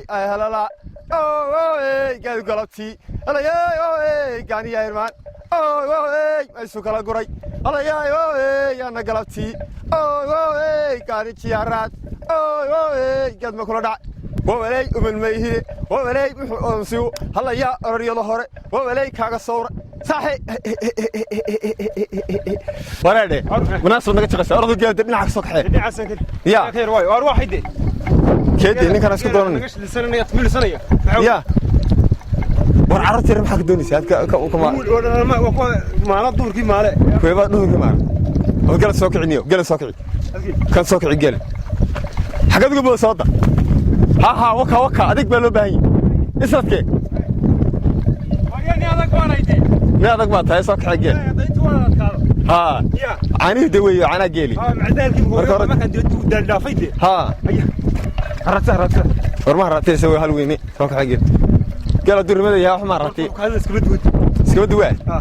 Ay halala. Gaadu galabtii. Gaani yaa irmaan. Isu kala guray. Yaana galabtii. Gaani jiyaaraad. Gaad ma kula dhac. Wawaley umalmayhide. Wawaley muxuu odansigu. Halayaa ororyada hore. Wawaley kaaga sawra. Saaxi. Wareedhe. Munaasab naga shaqaysa. Ordu geelda dhinaca ka soo kaxee. Dhinacaasan ka. Ya. Ka yar waayo. Waar waa xidde. Keedii ninkan isku doonan. Naga shilisanaya tmiilisanaya. Ya. War carruurta yar maxaa ka doonaysaa? Aad ka kuma. Waa kuwa maala duurkii maale. Kuwa duurkii maale. Oo gala soo kiciniyo. Gala soo kici. Kan soo kici gala. Xagad uga booda sooda. Ha ha waka waka adig baa loo baahan yahay. Isradkee. Waryaa ni adag baan hayde. Ni adag baa tahay soo kici geel. Ha. Caanihi de weeyo caanaa geeli. Ha macdaalkii Marka hore markaan daal dhaafay de. Ha. Harata harata. War ma haratay isagoo hal weyne soo kici geel. Geel hadduu rimada yahay wax ma haratay. Iskaba duwad. Iskaba duwaa. Ha.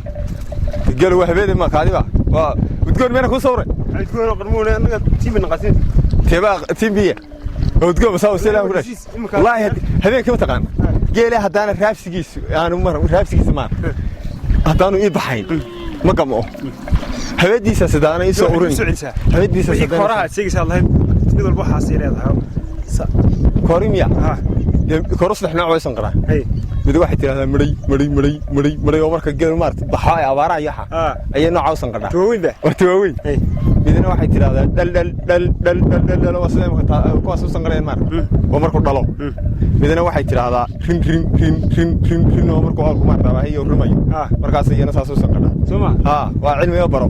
Geel waa habeenay ma kaadi ba. Waa udgoon meena ku sawray. Udgoon qarmuune anaga tiim naqasin. Teeba tiim biya. Udgoon masaa salaam ku dhash. Wallahi habeenkii ma taqaan. Geela hadana raafsigiisu aanu mar raafsigiisa ma. Hadaanu ii baxayn. Ma gamo. Habeendiisa sidaana ii soo urin. Habeendiisa sidaana. Koraha sheegaysa lahayn mid walba waxa sii leedahay. Korimiya. Koro saddex nooc way san qaraa. Mid waxay tiraahdaa maray maray maray maray maray oo marka geel maarta baxo ay abaaraha yaxa ayay nooca u san qadhaa. Waaweyn ba. Horta waaweyn. Midna waxay tiraahdaa dhal dhal dhal dhal dhal dhal oo sidoo marka kuwaas u san qareen maar. Oo markuu dhalo. Midna waxay tiraahdaa rin rin rin rin rin rin oo markuu awrku maarta baahiyo rumayo. Markaas iyana saas u san qadhaa. Soma? Ha, waa cilmiga baro.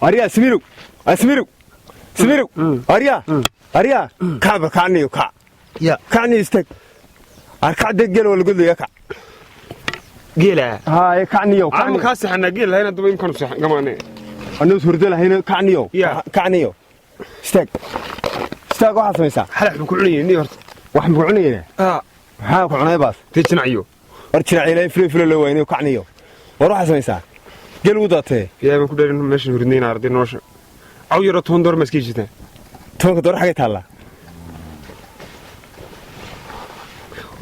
Arya Simiru Simiru Simiru Arya Arya kacba kacniyo kac ya kacniyo istag arkacda geel waa lagu leeyahay kac geela haa kacniyo aan ka saxna geel lahayna daba imkan saxan gamaane anuu hurdo lahayna kacniyo kacniyo istag istag waxa samaysaa xalax ku cunayeen ni horta wax ma ku cunayeen maxaa ku cunay baas tijnaciyo war jinaciyo filo filo loo waynayo kacniyo war waxa samaysaa geel u daatay yaa ma ku dheerin meesha hurdayna arday nolosha aw yaro toon door ma iska jirtaa toonka door xagay taala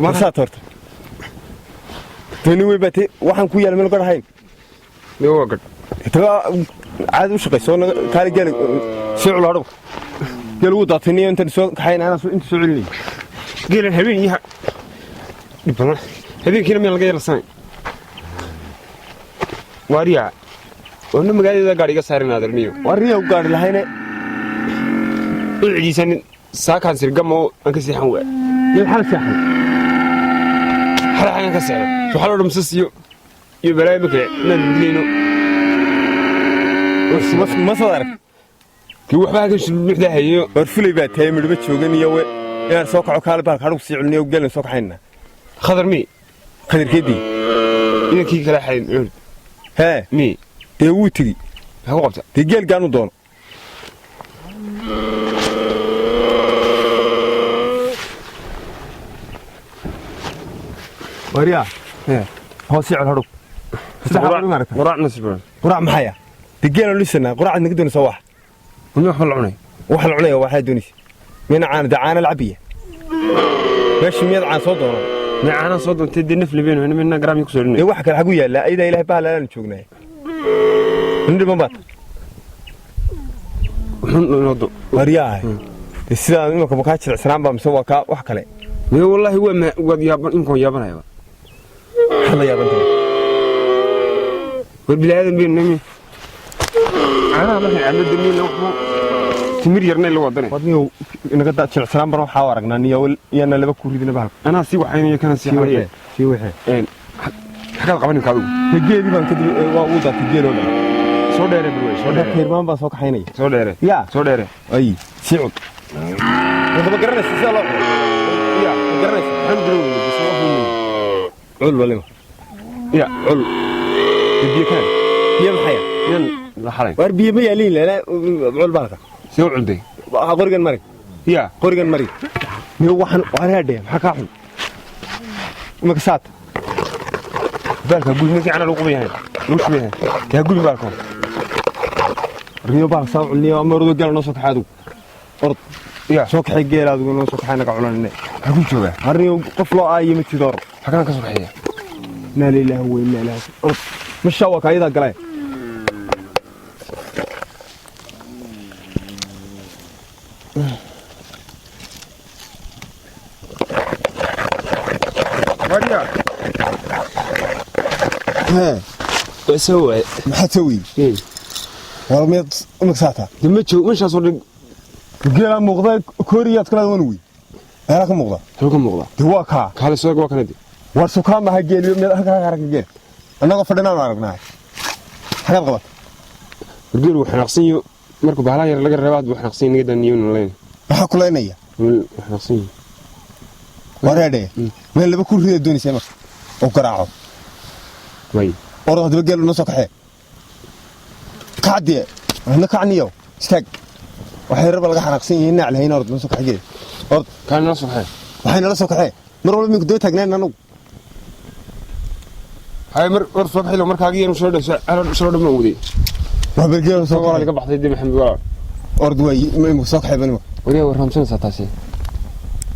ma saa toorta tooni way batay waxaan ku yaal meel gar hayn ni waa gad taba caad u shaqeyso kaali geel soo culaadho geel u daatay ni intan soo kaxayn ana soo inta soo celinay geelan habeen yaha dhib badan habeenkiina meel laga yeelsan waariya oo magaalada gaariga saarin adarniyo waariya u gaari lahayne u ciisan saakan sirgamo aan ka seexan waa iyo xal seexan xal ka seexan waxa loo dhamsasiyo iyo balaayo kale inaan dilino ma soo arag kii waxba ka shibixda hayo war fulay baa tahay midba joogan iyo we inaan soo kaco kaal baan kaadhu sii culniyo gelin soo kaxayna khadar mi khadarkeedii inankii kala xayn hee mi dee wuu tegi maxaa ku qabta dee geel gaanu doono waryaa hoos sii col hadhow quraac nasiib quraac maxaya dee geelaan lisanaa quraacad naga doonaysa wax wax la cunay wax la cunaya waxaa doonaysa mina caana dee caana la cabiya meesha miyaad caan soo doonan ma caana soo doontay dee naf libeen mina garaam ku soo dhinay dee wax kale xagu yaallaa ayadaa ilaahay bahalaalaanu joognay nin dhiban baad waryahay dee sidaa imanka makaa jilicsanaan baa mise waa kaa wax kale miyo wallaahi waa waad yaaban iminkaan yaabanaya maxaad la yaaban tahay war bilaadan baynu nami caanaha markaan cabno damiina waxba timir yarna la wadanay wadniyow inaga daa jilicsanaan baan waxaa u aragnaa niyo iyana laba ku ridina bahalka anaa sii waxaynayo kana sii xalaya sii waxee xagaad qaban imka adigu dee geelii baan kadib waa uu daatay geeloo dhan soo dheere barwey soo dheere kayrmaan baan soo kaxaynaya soo dheere yaa soo dheere ay sii cud ma garanaysa sida loo cuno ya ma garanaysa maxaan garan bas waa cul walima ya cul biyo kaan biyo maxaya yan la xalay war biyo ma yaaliin lana cul baalka soo cunday qorigan mari ya qorigan mari Niyo waxaan wareedhe maxaa kaa xun imaka saad Baalka gubi ma fiican lagu qubayahay. Lagu shubayahay. Yaa gubi baalka. Niyo baal saa culniyo ama ordo geel noo soo kaxay adigu ord Ya. Soo kaxay geel adigu noo soo kaxay naga cunanine. Maxaa ku joogaa? Arniyo qof loo aayo ma jiro ord. Xagaan ka soo kaxeeya. Inaa lilaahi wa innaa ilaihi raaji'uun. Ord mashaa waa kaayadaa galay. Wariya. Hee. Waa soo waay. Maxaad soo weydi? War miyaad imika saataa? Dee ma joogo meeshaas oo dhan. Geelaa muuqda kooriyaad kalaad waan wey. Meelaa ka muuqda. Haluu ka muuqda. Dee waa kaa. Kaale soo waa kana dee. War sukaa maha geeliyo miyaad halkaa ka aragna geel. Annagoo fadhinaanu aragnaa. Xagaad qabat. War geelu wuu xanaaqsan yahay. Markuu bahalaha yar laga reebo aad buu xanaaqsan yahay naga daniyo nalayn. Maxaa kulaynaya? Wuu xanaaqsan yahay. Wareedhe. Meel laba ku rida doonaysa marka. Oo garaaco. Way. Orod haddaba geelu noo soo kaxee. Kacdee. Waxna kacniyo. Istaag. Waxay raba laga xanaaqsan yihiin naac lahayn orod noo soo kaxee geel. Orod. Kaale noo soo kaxee. Waxay nala soo kaxee. Mar walba minku daba taagnaan anagu. Hay mar war soo kaxilo markaagii yar soo dhashay soo dhan baan waday. Waa bal geelu soo walaal kaxee. iga baxday dee Maxamed walaal. Orod waay ma imika soo kaxee banima. Wariyaa war raamsanaysaa taasi.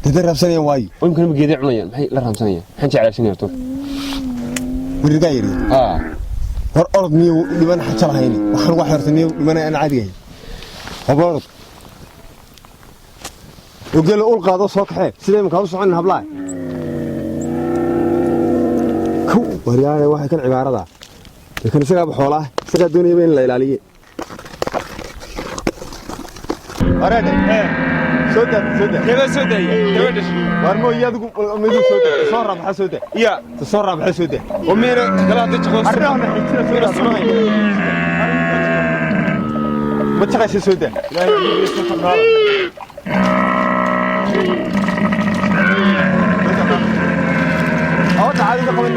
Dad raabsanayaan waayo. Oo imkana ma geeday cunayaan maxay la raamsanayaan? Maxaan jeclaashanaya horta? Werigaa yari. Haa. War orod miyuu dhiman xaja lahayni. Waxaan uga xeertay miyuu dhimanaya aan caadiga ahayn. Haba orod. Oo geelu ul qaado soo kaxee. Sidee imika u soconin hablaha? Kow waryaane waxay kan cibaarada. Kan isagaaba xoolaah. Isagaa doonayaba in la ilaaliye. Wareedhe. Soo daa soo daa. Keebaa soo daaya? Keebaa dhashay? War mooy adigu midu soo daa. Soo raabaxa soo daa. Ya. Soo raabaxa soo daa. Oo meera kala hadda jaqo. Arrinta xijira soo daa. Ma jaqaysa soo daa. Ilaahay soo qaado. Awada caadiga qaban.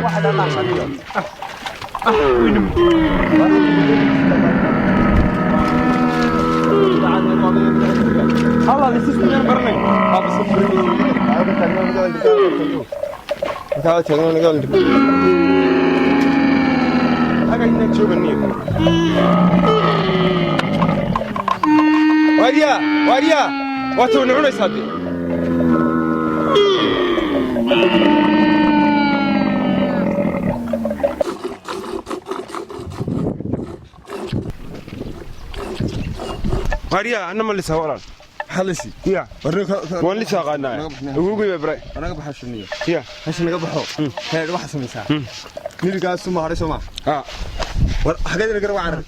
Waxa dhanaa qaniyo. Allah system yar baranay. Haba soo furin. Ayaga taagnaa naga wal. Markaa taagnaa naga wal. Haga inaan jooganiyo. Wariya, wariya. Waa tuu cunaysaa dee. Wariya, anna ma lisaa walaal. Halisi. Ya. Waan lisaa qaadnaa. Ugu baa baray. Anaga baxo shiniyo. Ya. Hasha naga baxo. Heer waxa samaysaa. Niligaas uma haray Soomaa. Ha. War xageed naga wacan.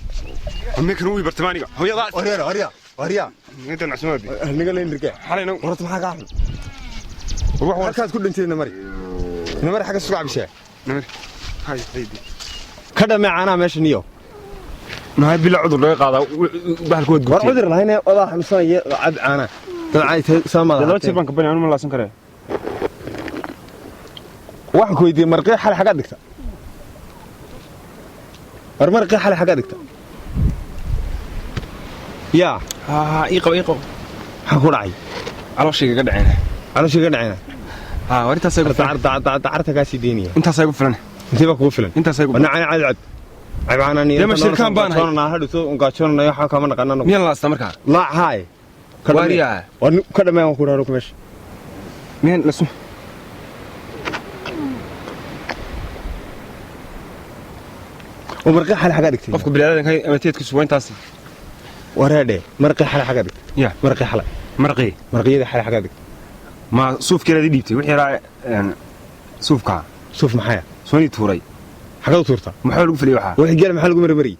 Amikan wuu bartamaaniga. Hooyada. Warya warya warya. Inta nacsumaadi. Naga leen dirka. Xalayna warta maxaa ka xun? Wax halkaas ku dhintay namari. Namari xaga suuq cabishaa. Namari. Hay haydi. Ka dhamay caanaha meesha niyo. Maxay bila cudur laga qaadaa bahalkood War cudur lahayn odaa xanuunsanaya cab caana. Dad caay saamada. Laba jeer baan ka bani anuma laasan karee. Waxaan ku weydiiyey marqii xal xaga dhigta. War marqii xal xaga dhigta. Ya. Ha ii qabo ii qabo. Maxaa ku dhacay? Calooshayga ka dhaceen. Calooshayga ka dhaceen. Ha war intaas ay ku filan. Dacarta kaa sii deynaya. Intaas ay ku filan. Intee baa kugu filan? Intaas ay ku Wana caan cad cad. Cabaanani. Dee ma shirkaan baan hay. Gaajoonaynaa hadhowto gaajoonanayo waxaa kama naqaana anagu. Miyaan laastaa markaa? Laac haay. Wariyaa. War ka dhameen waan ku dhaaro meesha. Miyaan lasu Oo marqii xal xaga dhigtay. Qofka bini'aadanka ama teedkiisu waa intaas. Wareedhe marqii xal xaga dhigtay. Ya. Marqii xal. Marqii. Marqiyada xal xaga dhigtay. Ma suufkeeda dhiibtay wixii raa suufka. Suuf maxay? Sooni tuuray. Xagad u tuurtaa? Maxaa lagu filay waxa? Wixii geel maxaa lagu marmariyay?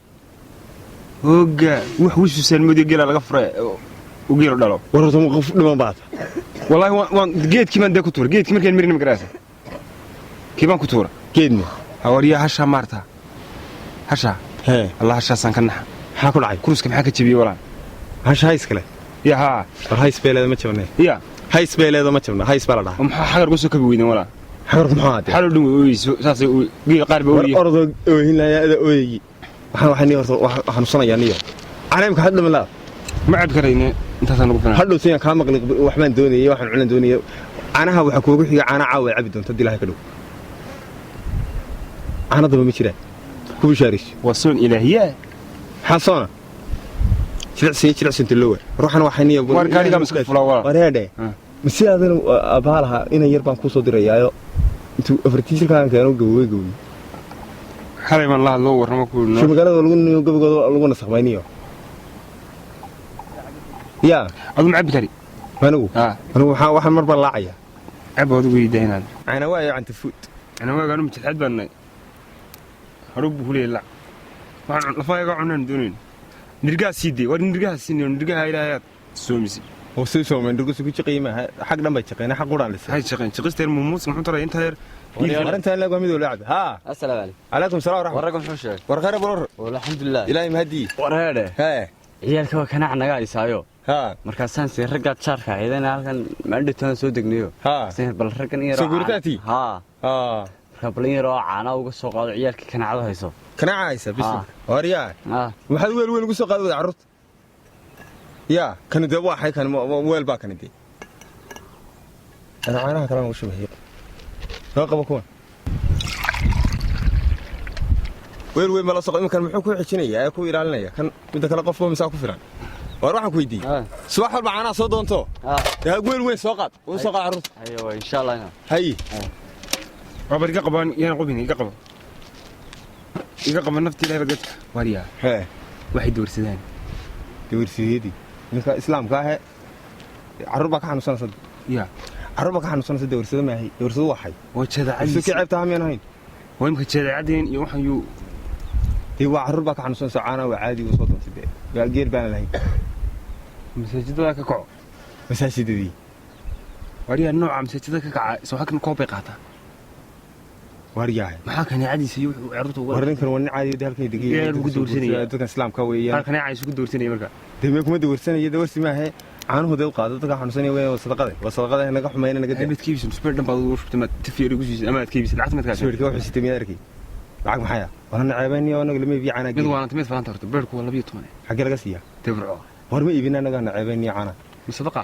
Hooga wax wiishiisaan moodi geela laga furay oo geelo dhalo. War horta ma qof dhiman baad. Wallahi waan geedkii baan dee ku tuuray. Geedkii markaan marin ma garaasa. Kii baan ku tuuray. Geedna. Hawariya hasha maarta. Hasha. Hee. Allah hashaasaan ka naxa. Maxaa ku dhacay? Kuruska maxaa ka jabiyay walaal? Hasha hays kale. Ya ha. War hays beeleeda ma jabnay. Ya. Hays beeleeda ma jabna. Hays baa la dhahaa. Maxaa xagar ugu soo kabi weydeen walaal? Xagarku maxaa ahaatee? Xal dhan way ooyeyso saasay geel qaar baa War ooyey. orodoo oohin lahaa ada ooyey. Waxaan waxaan niyo horta waxaan xanuunsanayaa niyo. Caleemka had dhiman laa. Ma cab karayne. Intaasaan ugu filan. Hadhow sayaan kaa maqli waxbaan doonayay, waxaan cunan doonayay. Caanaha waxaa kuugu xiga caana caawa ay cabi doonto haddii Ilaahay ka dhow. Caana daba ma jiraan. Ku bishaarayso. Waa soon ilaahiyaa. Maxaa soona? Jilicsan jilicsan tilowa. Ruuxan waxay niyo. War gaariga ma iska fulaa walaa. Wareedhe. Ma sidaadan aabbaha lahaa inan yar baan kuu soo dirayaayo. Intuu afartii jirkaan keeno gabowey gabowey. Xalay baan la hadloo warramo ku Shuu magaalada lagu niyo gabagooda lagu nasakmayniyo. Yaa. Adu ma cabbi kari. Anigu. Anigu waxaan mar baan laacaya. Cab adigu ii daynaad. Caana waayo canta fuud. Caana waaga anu majilxad baan nahay. Hadhow buu kuleeyahay lac. Waxaan lafahayga cunaan doonayn. Nirgaha sii dee, war nirgaha sii dee, nirgaha Ilaahay aad soomisay. Oo sii soomeen nirguhu ku jiqayay maaha, xag dhan bay jiqeen, xaq quraan lisay. Hay jiqeen, jiqista yar muumuus muxuu taray inta yar. Arintan lagu mid wala cabdi. Haa. Assalaamu calaykum. Calaykum salaam waraxmat. Wararka muxuu sheegay? War khayr balor. Wal alxamdulillah. Ilaahay mahadii. Wareedhe. Hee. Ciyaalka waa kanaac naga haysaayo. Haa. Markaasaan sii raggaad jaarka ciidana halkan maandhitoon soo degnayo. Haa. Sii bal raggan in yar. Soo guurtaati? Haa. Haa. Marka bal in yar oo caana uga soo qaado ciyaalka kanaacada hayso. Kanaaca haysa bis. Waryaa. Haa. Maxaad weel weyn ugu soo qaaday wada carruurta? Yaa, kan dee waa xay kan weel baa kan dee. Ana caanaha kale ugu shubay. Noo qabo kuwan. Weel weyn ma la soo iminkan muxuu ku xijinayaa ee ku ilaalinaya kan midda kale qofba misaa ku filan. War waxaan ku weydiiyey. Subax walba caanaha soo doonto. Yaa weel weyn soo qaad. Uu soo qaad carruurta. Ayo insha Allah. Hay. Wabar iga qabaan yana qubin iga qabo. Iga qabo nafti Ilaahay badad. Wariyaa. Hee. Waxay doorsadaan. Doorsiyeedii. Ninka islaamka ah carruur baa ka xanuunsanaysa. Yaa. Carruur baa ka xanuunsanaysa doorsada maahay. Doorsadu waa xay. Waa jeedacadiis. Soo ceebta hameen ahayn. Waa imka jeedacadeen iyo waxaan yuu dee waa carruur baa ka xanuunsanaysa caana waa caadi uu soo doontay dee. Waa geel baan lahayn. Masaajidada ka kaco. Masaajidadii. Wariyaa nooca masaajidada ka kaca soo halkan koob bay qaataa. Waryahay. Maxaa kaneecadiisa iyo wuxuu carruurta uga War ninkan waa nin caadi ah halkan degay. Ilaahay ugu doorsanaya. Dadkan islaamka weeyaan. Halkan kaneeca isugu doorsanaya marka. Dee ma kuma doorsanaya doorsi maahe. Caanuhu dee u qaado dadka xanuunsanaya weeyaan waa sadaqada. Waa sadaqada naga xumayna naga daa. Mid kiibsan isbeer dhan baad ugu shubtay ma tifyar ugu siisay ama aad kiibsan lacagta mid ka. Isbeerka wuxuu sitay miyaad arkay. Lacag maxay ah? Waan naceebayniyo anaga lama iibiyo caana. Mid waana mid falanta horta beerku waa 12. Xagee laga siiyaa? Tabarco. War ma iibina anaga naceebayniyo caana. Ma sadaqa?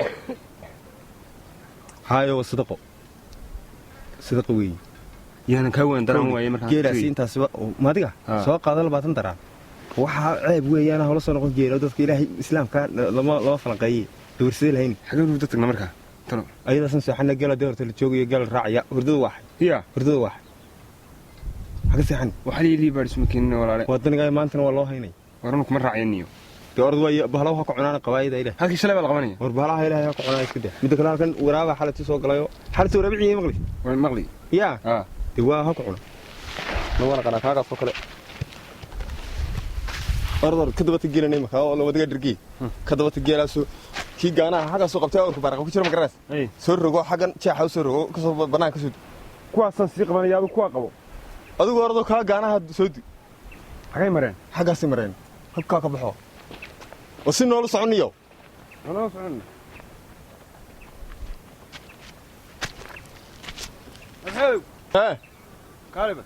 Haayo waa sadaqo. Sadaqa weey. Yaanan kaa weyn daraan waaye markaan. Geelaasi intaasiba maadiga soo qaado 20 daraan. Waxa ceeb weeyaan hawlo soo noqon geelo dadka Ilaahay islaamka lama falanqeeyay. Doorsada lahayn. Xagee hurdo tagna markaa? Talo. Ayadaasan seexana geela deerta la joogayo geel raacaya hurdada waa xay. Yaa. Hurdada waa xay. Xagee seexan? Waxa la yiri baadhis makiin walaale. Wadaniga maantana waa loo haynay. Waranu kuma raacayniyo. Dee ordu waa bahalaha waxa ku cunaan qabaayida Ilaahay. Halkii shalay baa la qabanaya. War bahalaha Ilaahay waxa ku cunaan iska daa. Midda kale halkan waraaba xalati soo galayo. Xalati waraabicii maqli. War maqli. Yaa. Dee waa ha ku cuna. Lawana qana kaaga soo kale. Ordor ka daba tageelanay markaa oo la wadaga dhirgi. Ka daba tageelaaso kii gaanaha xagga soo qabtay awrka baraqa ku jira ma garanaysa. Soo rogo xaggan jeexa soo rogo ka soo banaan ka soo. Kuwaasan sii qabanaya adigu kuwa qabo. Adigu ordo ka gaanaha soo di. Xagay mareen? Xaggaasi mareen. Halkaa ka baxo. Oo si nool soconniyo. Nool socon. Maxay? Hee. Kaaliba.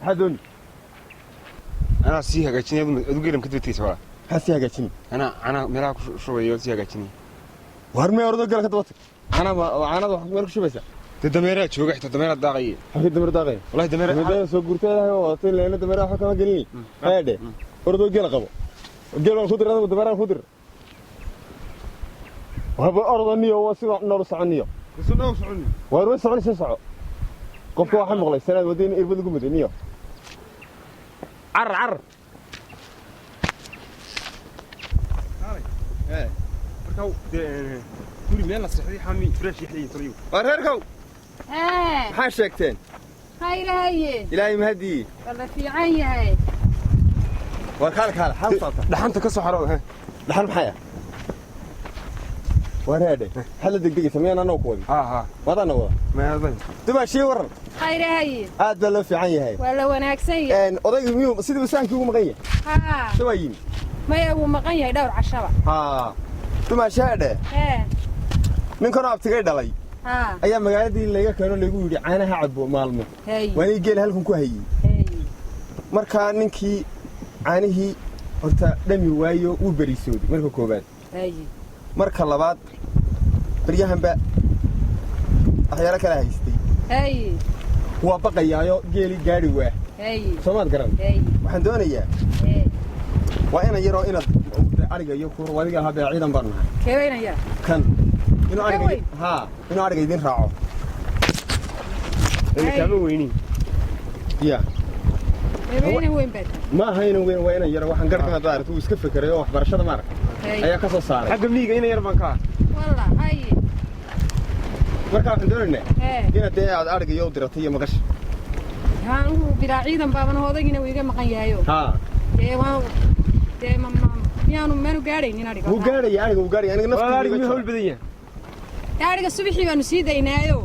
Maxaa dooni? Anaa sii hagaajinaya adigu geelam ka daba tegaysa walaa. Maxaa sii hagaajinay? Anaa meelaha ku shubayo sii hagaajinaya. War mee ordo gala ka daba tag. Caanada wax meel ku shubaysaa. Dee dameeraha jooga xitaa dameeraha daaqaya. Xagee dameer daaqaya? Wallahi dameeraha. Dameeraha soo guurtay Ilaahay oo wadatay leena dameeraha wax kama gelin. Haydhe. Ordo gala qabo. Geel waan ku diray adigu dameeraha ku dir. Waxba ordo niyo waa sida nool soconniyo. Soo nool socon. War way socon soo soco. Qofka waxa maqlay sanad wadeen irbad ugu muday niyo. Car car. Ee. Marka dee guri meel la seexday xami fresh yaxay taliyo. War reerkow. Ee. Maxaa sheegteen? Khayraye. Ilaahay mahadii. Wala fiican yahay. War kaal kaal xal saata. Dhaxanta ka soo xarooda. Dhaxan maxay ah? War heede. Hal degdeg sameeyaan anoo ku wadi. Ha ha. Wadana wada. Ma hadan. Dibaa shii waran. Khayraye. Aad baa loo fiican yahay. Waa la wanaagsan yahay. Odaygu miyuu sidii wasaankii ugu maqan yahay? Ha. Soo yimi. Maya wuu maqan yahay dhowr cashaba. Ha. Dumaa sheedhe. Ee. Ninkan abtigay dhalay. Ha. Ayaa magaaladii laga keeno lagu yiri caanaha cabo maalmo. Hey. Waan geel halkan ku hayay. Hey. Marka ninkii Caanihii horta dhami waayo, wuu beriisooday marka koowaad. Haye. Marka labaad, baryahanba waxyaalo kala haystay. Haye. Waa baqayaayo, geeli gaadhi waa. Haye. Soomaad garan? Haye. Waxaan doonayaa waa inan yaroo inaad ariga iyo ku adiga hadda ciidan baan nahay. Keebaynaya? Kan inuu Ka ariga weyn? Haa, inuu ariga idin raaco. Hey. Kaama weyni. Ya. Keebayna weyn baa tahay. Ma aha inan weyn, waa inan yaro. Waxaan garhkan hadda aragto wuu iska fekeray oo waxbarashada maarag Hey. ayaa ka soo saaray. Xagga miyiga ina yar baan ka ah. Walla, haye. Marka waxaan doonaynaa Hee. inaad dee aad ariga iyo u diratay iyo maqasha. Haan, ugu bilaa ciidan baaban, odaygiina wuu iga maqan yahayo. Haa. Dee waan dee ma miyaanu maanu gaadhaynin adhiga? Wuu gaadhaya ariga, wuu gaadhaya aniga. Walaal, Naftiiba ariga iga miyuu hawl jara. badan yahay? Dee adhiga subaxii baanu sii daynaayo.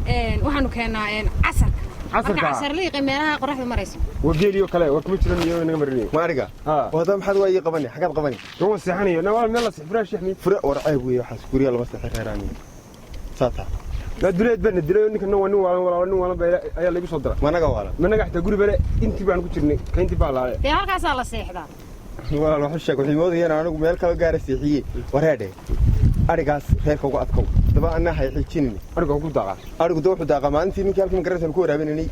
Hee. Waxaanu keennaa casarka. Casarka? Marka casar liiqa meelaha qoraxdu marayso. Waa geeliyo kale, war kuma jiran iyo naga marinayo. Ma ariga? Haa. Oo hadda maxaad waa ii qabani? Xagaad qabani? Waan seexanayo na, waa meel la seex, firaash yaxmi. Fure, war ceeb weeye waxaas, guryaha lama seexin reeraaniyo saa taa. Maa duleed baa na dilay oo ninkan waa nin waalan, walaalo, nin waalan baa ayaa laygu soo diray. Managa waalan? Managa xitaa guri bale intii baan ku jirnay, kayntii baa laale. Dee halkaasaa la seexdaa. Walaal, waxu sheeg, wuxuu moodayaan anigu meel kala gaara seexiye. Wareedhe, arigaas reerka uga adkow daba anaa hay xiijinin. Ariga ku daaqa? Arigu da wuxuu daaqa maalintii ninkii halkii magaranaysan ku waraabinanay,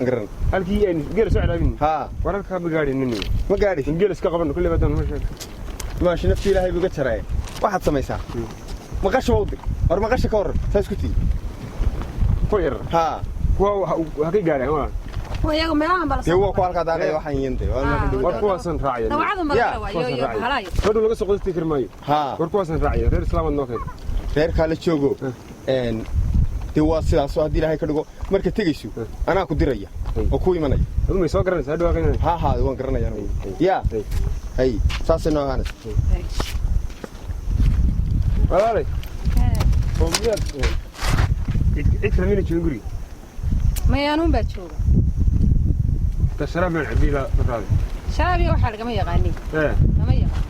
magaran. Halkii aynu geela soo celaabin? Haa. Wararka ma gaadhin. Ma gaadhi. Geel iska qaban kulli badan ma sheeg. Maashi, naftii ilaahay buu iga jaraya. Waxaad samaysaa, maqasha waa u dir. War maqasha ka warran, saa isku tii. Kuwa yar? Haa. Kuwa ha ka gaadhaan waa. Kuwa iyaga meelahan baa la Dee waa ku halkaa daaqaya waxaan yinte. War kuwaasan raacaya. Dawacadun baa la waayo iyo bahalayo. Hadhow laga soo qodasti kari maayo. Haa. War kuwaasan raacaya, reer islaamad noo keen. Reerkaa la joogo. Dee waa sidaasoo haddii ilaahay ka dhigo, marka tegayso anaa ku diraya oo ku imanaya. Adu may soo garanaysaa hadhow aqaynaya. Haa haa, waan garanaya anigu. Ya hay, saasay noo ahaanaysa. Walaalay, oo miyaad cid kale mayna joogin guriga? Mayaanuun baa jooga. Ta sharaab baan cabiy la raaday. Sharaab iyo waxaa lagama yaqaanin. Ee. Lama yaqaan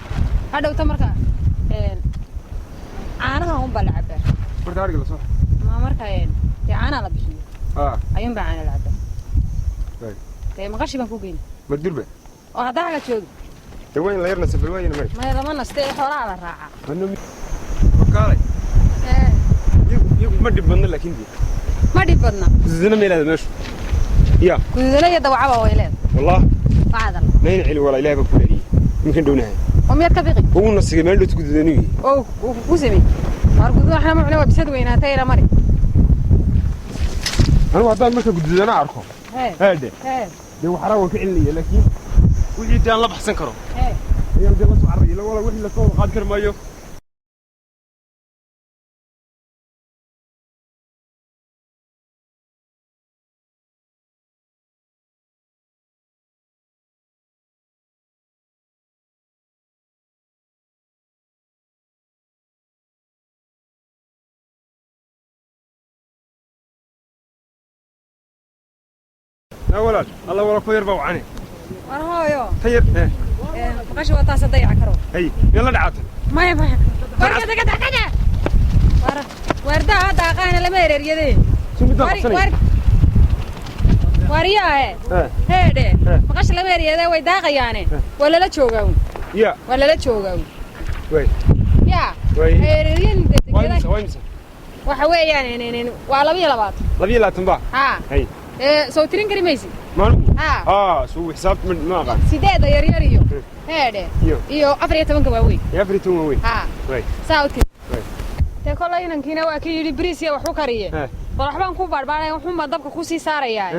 hadhowta marka caanaha un baa la cabaa. Marka ariga la soo Ma marka dee caanaha la bixiyo aa ayuun baa caana la cabaa. Waay. Dee maqashi baan ku geyni. Ma durba? Oo haddaa xaga joogi. Dee waa in la yarna safar waayna mari. Maya, lama naste ee xoolaha la raacaa. Wakaalay. Ee. Iyagu ma dhib badna laakiin dee Ma dhib badna. Gududana ma ilaada meeshu ya? Gududana iyo dawacaba way leedahay. Wallah. Wacdal. Mayna celi walaa, ilaahay baa ku leeyahay iminkan dhownahay. Oo miyaad ka biqi? Ugu nasigay meel dhowta gududanu yihi. Oo ku samey waar gududan waxna ma cune, waa bisad weynaatay ila mari. Anigu haddaan marka gududana arko hee. Haadhe. Hee. Dee waxaraa waan ka celinaya, laakiin wixii dee aan la baxsan karo hee ayaan dee la soo cararaya ila walaa wixii lasoo wada qaadi kari maayo. Na walaal, alla walaal, ku yar baa wacane. War hooyo. Ta yar ee. Maqashi waa taasa dayaca karo. Hay, meel la dhacata. Maya maya, war kada kada kada, war waardaa hadda aqaana lama ereeryadee. Sumidaan qabsanaya. Waariyaahe. Ee. Heedhe, maqashi lama eryadee, way daaqayaane, waa lala joogaa un. Ya. Waa lala joogaa un. Way. Ya. Way. Ereeryan. Waa imisa, waa imisa? Waxa weeyaan waa 22. 22 baa? Haa. Hay. Ee, soo tirin kari maysid? Maanugu? Haa. Haa, suu xisaabta ma aqaan. 8-da yaryar iyo heedhe iyo iyo 14-ka waaweyn. Iyo 14 waaweyn. Haa. Way. Saa u tiri. Way. Dee kolay inankiina waa ka yidhi bariis iyo wax u kariye. Eh. Bal waxbaan ku baadhbaadhaya, wuxuun baan dabka ku sii saarayaa.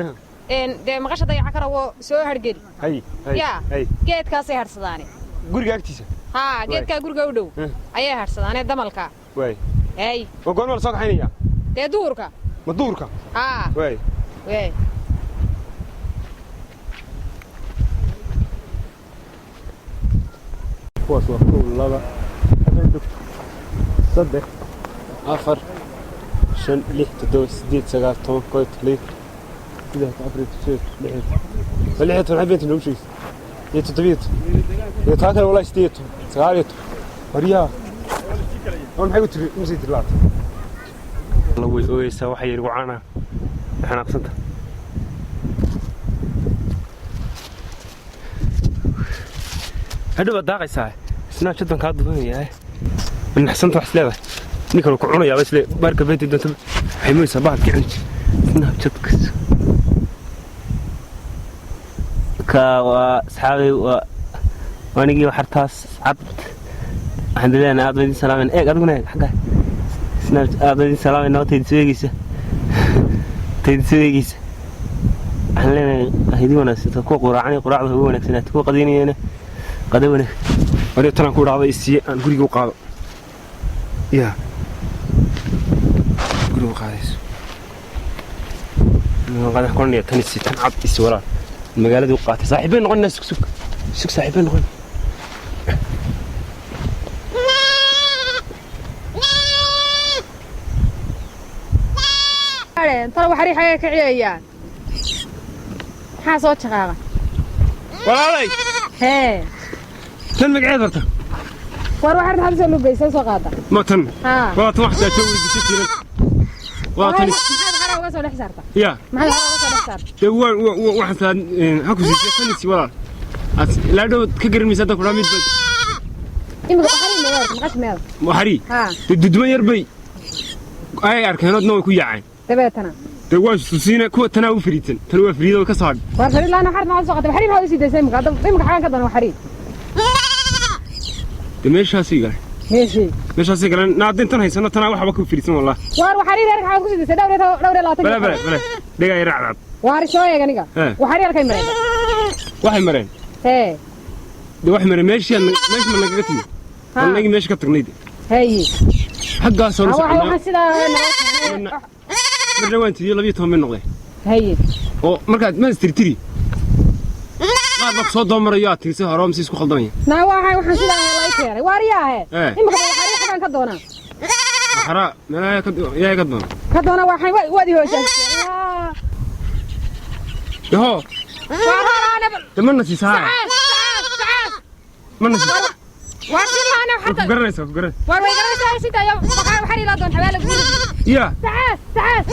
Eh. Dee maqasha dayaca kara woo soo hargeli. Hay hay. Ya. Hay. Geedkaasay hadhsadaane. Guriga agtiisa? Haa, geedkaa guriga u dhow Eh. ayay hadhsadaane, damalka. Way. Hey. Oo goorma la soo kaxaynaya? Dee duhurka. Ma duhurka? Haa. Way. Wey. Kuwaas waa kow, laba, saddex, afar, shan, lix, toddoba, sideed, sagaal, toban, 11, 12, 14, 16, 16 beenta noogu sheegaysa iyo 17 iyo taa kale, wallahi 18, 19. Waryaha oo maxay u tiri imisay tiri laata la way ooyeysaa, waxay yidhi wacaana xanaaqsanta. Hadhow baad daaqaysaa. Snapchat baan kaa duubanayaa. Naxsanta wax isleedahay. Ninkan ku cunayaa isle baarka beenti doonta. Waxay moodaysaa bahalkii cuni jiray. Snapchat-kaas. Ka waa asxaabay, waa anigii waxartaas cad. Waxaan leenahay aad baan idin salaamayna. Eeg adiguna, eeg xaggaa. Snapchat aad baan idin salaamayna. Waa taydin soo eegeysa. Taydin soo eegeysa. Waxaan leenahay ha idin wanaagsanto kuwa quraacanaya, quraacda ugu wanaagsanaato, kuwa qadaynayana qada wanaag. Wariyo tanaan ku dhacday isiiye aan guriga u qaado. Yaa guriga u qaadayso. Qadan konaya tan isi, tan cad isi walaal. Magaaladii u qaatay. Saaxiibay noqonaa. Sug, sug, sug, saaxiibay noqon. Tala waxari xagee ka ciyayaan? Maxaa soo jaqaaqa? Walaalay. Hee. Tan magaceed horta? War waxaad maxaad soo lugeysay soo qaada? Ma tan? Haa. Waa tan wax saato weydiisay tiran. Waa tan. Maxaad xara uga soo dhex saarta? Ya. Maxaad xara uga soo dhex saarta? Dee waa waxaan taa ha ku siisay tan isi walaal. As ilaa dhow ka garan maysa hadda kudhaa mid bad. Imika waxari meedo maqash meedo? Waxari. Haa. Dee dudman yar bay ay arkeen oodna way ku yaaceen. Dabeetana dee waa susiina kuwa tanaa u fariidsan, tan waa fariido ka soo hadh. War fariid laan waxaad maxaad soo qaatay? Waxari maxaad u sii daysay imika? Hadda imika xagan ka doona waxari? Dee meeshaasay galeen. Meeshii? Meeshaasay galeen. Naa hadda intan haysano tanaa waxba ka fariidsan wallah. War waxari reerka maxaad ku sii daysay 24? Bale bale bale, dhegaa yara cadcad. Waar soo eeg aniga. Hee. Waxari halkay mareen? Waxay mareen. Hee. Dee waxay mareen meeshii aad meesha ma nagaga timi. Haa. Annagii meesha ka tagnay de. Haye. Xaggaasoo la waxay soconaa. Waxaan sidaa. Marna waan tiriyey, 12 bay noqdeen. Haye. Oo markaad ma istirtiri qaar baa kusoo dabamarayo, aad tirisay hore mise isku khaldamaya. Naa waxay waxaan sidaa lay keenay waariyaahe. Ee. Imika waxari xagan ka doonaa? Waxaraa meelaha ka yaa ka doona. Ka doona waxay waad i hooshaasay. Yaho. De ma nasiisaa? Ma nasiisaa? Waar silaana Way ku waxaad garanaysaa, ku garan. Waar way garanaysaa sida yo waxari la doon xabaala guuri. Ya. Sacaas, sacaas,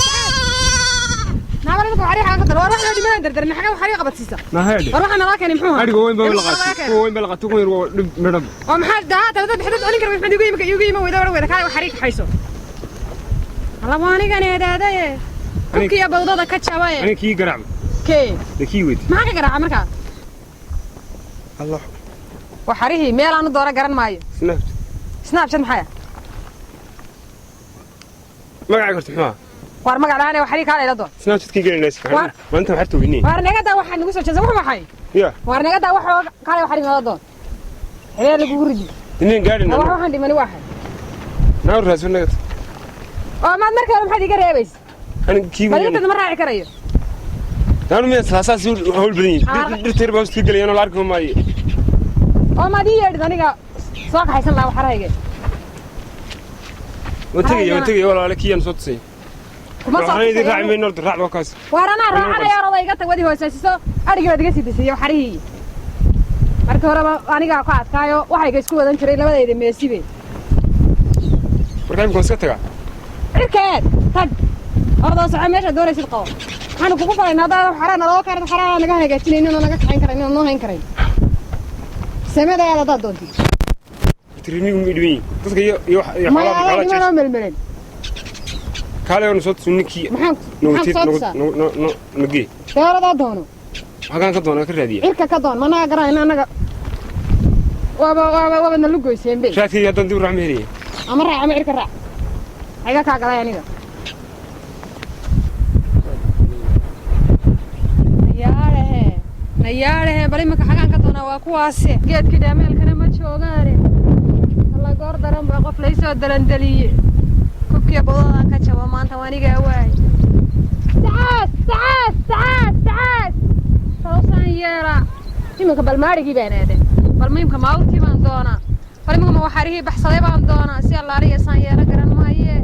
naa war imika waxari xagan ka doona? War wax loo dhimanaan dardarin xagan waxari qabadsiisa. Naa hayadhe. War waxaa nalaa keenay muxuu ahaa? Adhiga weyn baa la Imika qaatay. nalaa keenay. Kuwa weyn baa la qaatay, kuwa yar waa dhib midhab. Oo maxaa daa talada bixdad celin kara? Maxaad igu imika igu ima weyda war weyda kaale waxari kaxayso. Alla waa anigan eedaadaye kubkiya bawdada ka jabaye. Aniga kii garaacba. Kee? Dee kii weyd. Maxaa ka garaaca markaa? Allah. Waxarihii meel aanu doona garan maayo. Snapchat. Snapchat maxaya? Magacaaga horta muxuu ahaa? Waar magac lahaane waxarii kaale ila doon. Snapchat kii gelinaysa. Waar- Maanta waxaad weyneen. Waar naga daa, waxaad nagu soo jeesa wuxuu maxay? Ya. Waar naga daa, waxoo kaale waxarii nala doon xibee lagugu ridi. Ineen gaadhin. Wax waxaan dhimani waxay. Naa raasoo naga. Oo maad markii hore maxaad iga reebaysa? Aniga kii weyn. Bariintada ma raaci karayo. Taanu miyaa saasaas hawl badan yihiin. Aa. Dhirta yar baa hoosta ka gelayaan oo la arki maayo. Oo maad ii yeedhid aniga soo kaxaysan lahaa waxarahayge. Waan tegaya, waan tegaya walaale, kii aan soo tusay. Kuma soo Waxaan idin tusaya. raaci mayno horta, raac baa kaas. Waar anaa raacanaya, orada iga tag, wadi hoosaasiso adhigii baad iga sii disay waxarihii. Markii horeba anigaa ku adkaayo waxayga isku wadan jiray labadayda meesibe. Marka imika waan iska tagaa. Cirkeed tag, ordoo soco, meesha doonaysid qabo. Waxaanu kugu falaynaa haddaad waxaraa naloo karan, waxaraa naga hagaajinaynin oo naga kaxayn karayn oo noo hayn karayn samadayaad haddaad doontid. Tirimigu ma dhiban yihiin. Dadka iyo iyo wax iyo maya xoolaha adaa xoolaha dhiman oo jecel. melmelen. Kaale oo soo tusin ninkii. Maxaan Nagu maxaan soo tusaa? no no no nagee. Dee oradaa doono. Halkaan ka doonaa ka raadiya. Cirka ka doon, managa garanayna annaga, waaba waaba waaba nalu goyseen be. Raadkayga haddaan dib u raac ma helaya. Ama raac ama cirka raac, iga kaa galay aniga. Nayaadhahe, nayaadhahe, bal imanka xagaan ka doonaa? Waa kuwaase geedkii dhaameelkana ma joogaane. Alla goor daran baa qof laysoo dalandeliye, kubkiya bodadaan ka jabo maanta waa anigaa waay. Sacaas, sacaas, sacaas, sacaas, sawsaan yeela iminka. Bal maadhigii baan aaday, bal muhimka maawrtii baan doonaa, bal iminka ma waxarihii baxsaday baan doonaa. Si allaaliya saan yeelo garan maaye.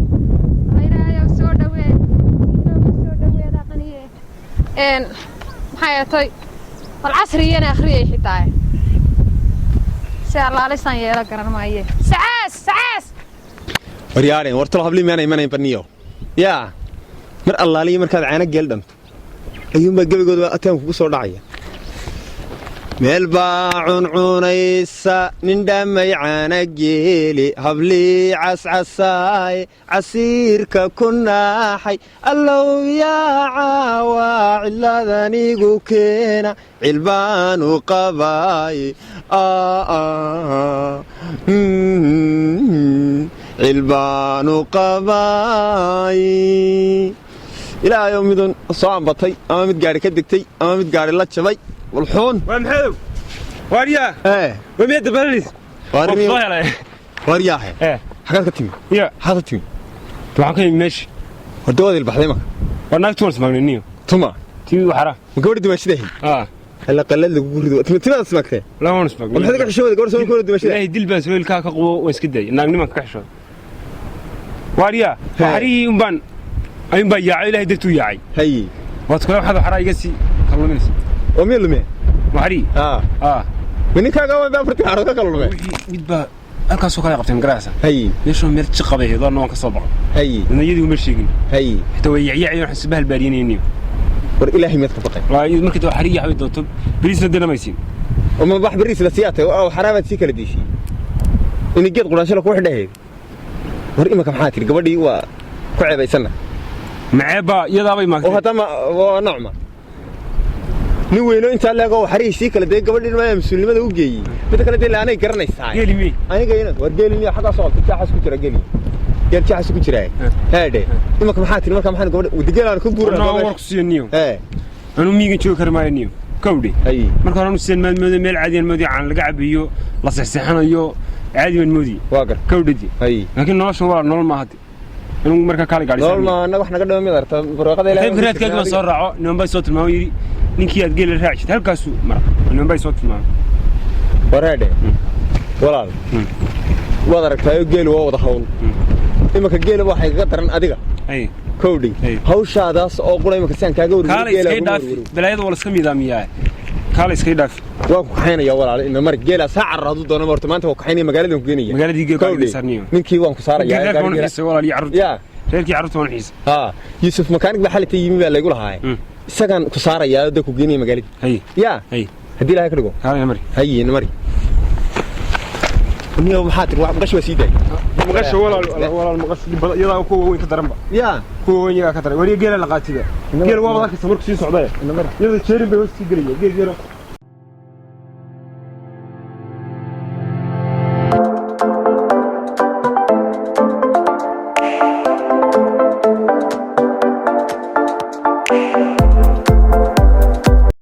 Alla ilaahayow soo dhawee, soo dhawee dhaqaniye. Een maxay atay? Bal casriyana akhriyay xitaa si allaalisaan yeelo garan maaye. Sacaas, sacaas. Waryaadheen, war talo habli miyaana imanayn baniyo yaa mar allaaliya markaad caano geel dhanto ayuunbaa gebigooda ataan kugu soo dhacaya. Meel baa cuncunaysa nin dhammay caana geeli, hablii cascasaay casiirka ku naaxay. Allow yaa caawaa cidladanigu keena, cilbaanu qabaay, cilbaanu qabaay. Ilaahayow, midun soo ambatay ama mid gaari ka degtay ama mid gaari la jabay walxuun. Waa maxadow? Waaryaa, waa miyaad dabaalanaysa? Soo helay. Waaryaahe, xagaad ka timi? Ya. Xagaad ka timi? Waxaan ka yimi meesha. Horta waad ilbaxday marka. Waa naagti waan ismaagnay niyo. Tuma? Tii waxara. Ma gabadha dimaashidahi? Aa. Halla qalad lagu rido, timaad ismaagtee? La, waan ismaagnay. Maxaad ka xishooday gabadha soo kooda dimaashida? Ilaahay dil baan soo ilkaa ka qubo, waan iska daayay naagniman ka xishooday. Waaryaa, waxarihii unbaan ayuun baa yaacay, Ilaahay dartuu yaacay. Haye. Waad kule waxaad waxaraa iga sii kalluuminaysa. Oo miya lumee? Waxarihii. Aa. Aa. Ninkaaga waa afartii xarood ka kala lumee? Mid baa halkaasoo kale qabtay, magaraysa? Haye. Meeshoo meel jiqabay ahayd, oo waan ka soo baqay. Haye. Dadna iyadii uma sheegin. Haye. Xitaa way yacyacayeen, waxaan isbahal baariyanayniyo. War Ilaahay miyaad ka baqay? Waa markii waxarihii yaxbay doonto, bariisna dinamaysiin. Oo ma wax bariis la siyaatay oo xaraabaad sii kala diisay in geed quraasho la ku xidhahayd? War imanka maxaa tiri? Gabadhii waa ku ceebaysanna. Maceebaa iyadaabay maagtay. Oo haddama waa nocma nin weyno intaa leego xarihii sii kala dee gabadhii ma mas-uulnimada u geeyey. Midda kale dee laanay garanaysaa. Geeli mi? Aniga ina war geeli miya xaggaa soo qabtay, jaaxas ku jira geeli, geel jaaxas ku jira. Heedhe, imanka maxaa tiri marka? Maxaan gabadha geel aan ku buuran? Anaa war ku siiyo niyo. Ee. Anuu miyigan joogi kari maayo niyo. Kawdhe. Haye. Marka hore anu sideen maad mooday, meel caadiyan moodiy, caan laga cabayo, la sexseexanayo, caadi baan moodiye. Waa gar. Kawdhadi. Haye. Laakiin noloshan waa nolol maaha hadde. Anigu markaa kaali gaadhi. Nolol ma annaga wax naga dhama mid arta barwaaqada Ilaahay. Qaybka raadkaaga baan soo raaco, niman baa soo tilmaamay, yidhi ninkii aad geela raaci jirtay halkaasuu mara, niman baa soo tilmaamay. Wareedhe walaal, waad aragtaayo geelu waa wada hawl. Imanka geela waxay kaga daran adiga. Kowdhi, hawshaadaas oo qura imanka si aan kaaga warwaro. Kaala iskay dhaafi, balaayada waa la iska miidaamiyaa, kaala iskay dhaafi. Waan ku kaxaynaya walaal, ina mar geelaas ha carro hadduu doono. Horta maanta waan kaxaynaya, magaaladan ku geenaya. Magaaladii geel Kowdhi, saarniyo. Ninkii waan ku saaraya. Reerka waan xiisay walaal iyo carruurta. Ya. Reerkii carruurta waan xiisay. Haa, Yuusuf makaanig baa xalita yimi baa laygu lahaa, isagaan ku saarayaa oo dee ku geenaya magaaladii. Haye. Ya. Haye. Haddii Ilaahay ka dhigo. Kaala ina mari. Haye, ina mari. Niyow, maxaa tiri? Wax maqash waa sii daay. Maqasha walaal, walaal maqashu dhib badan, iyadaa kuwa waaweyn ka daranba. Ya. Kuwa waaweyn iyagaa ka daran. Wariya geela la qaatiga. Geel waa arkaysa markuu sii socdaya. Iyada jeerin bay hoos sii gelaya. Geel geela.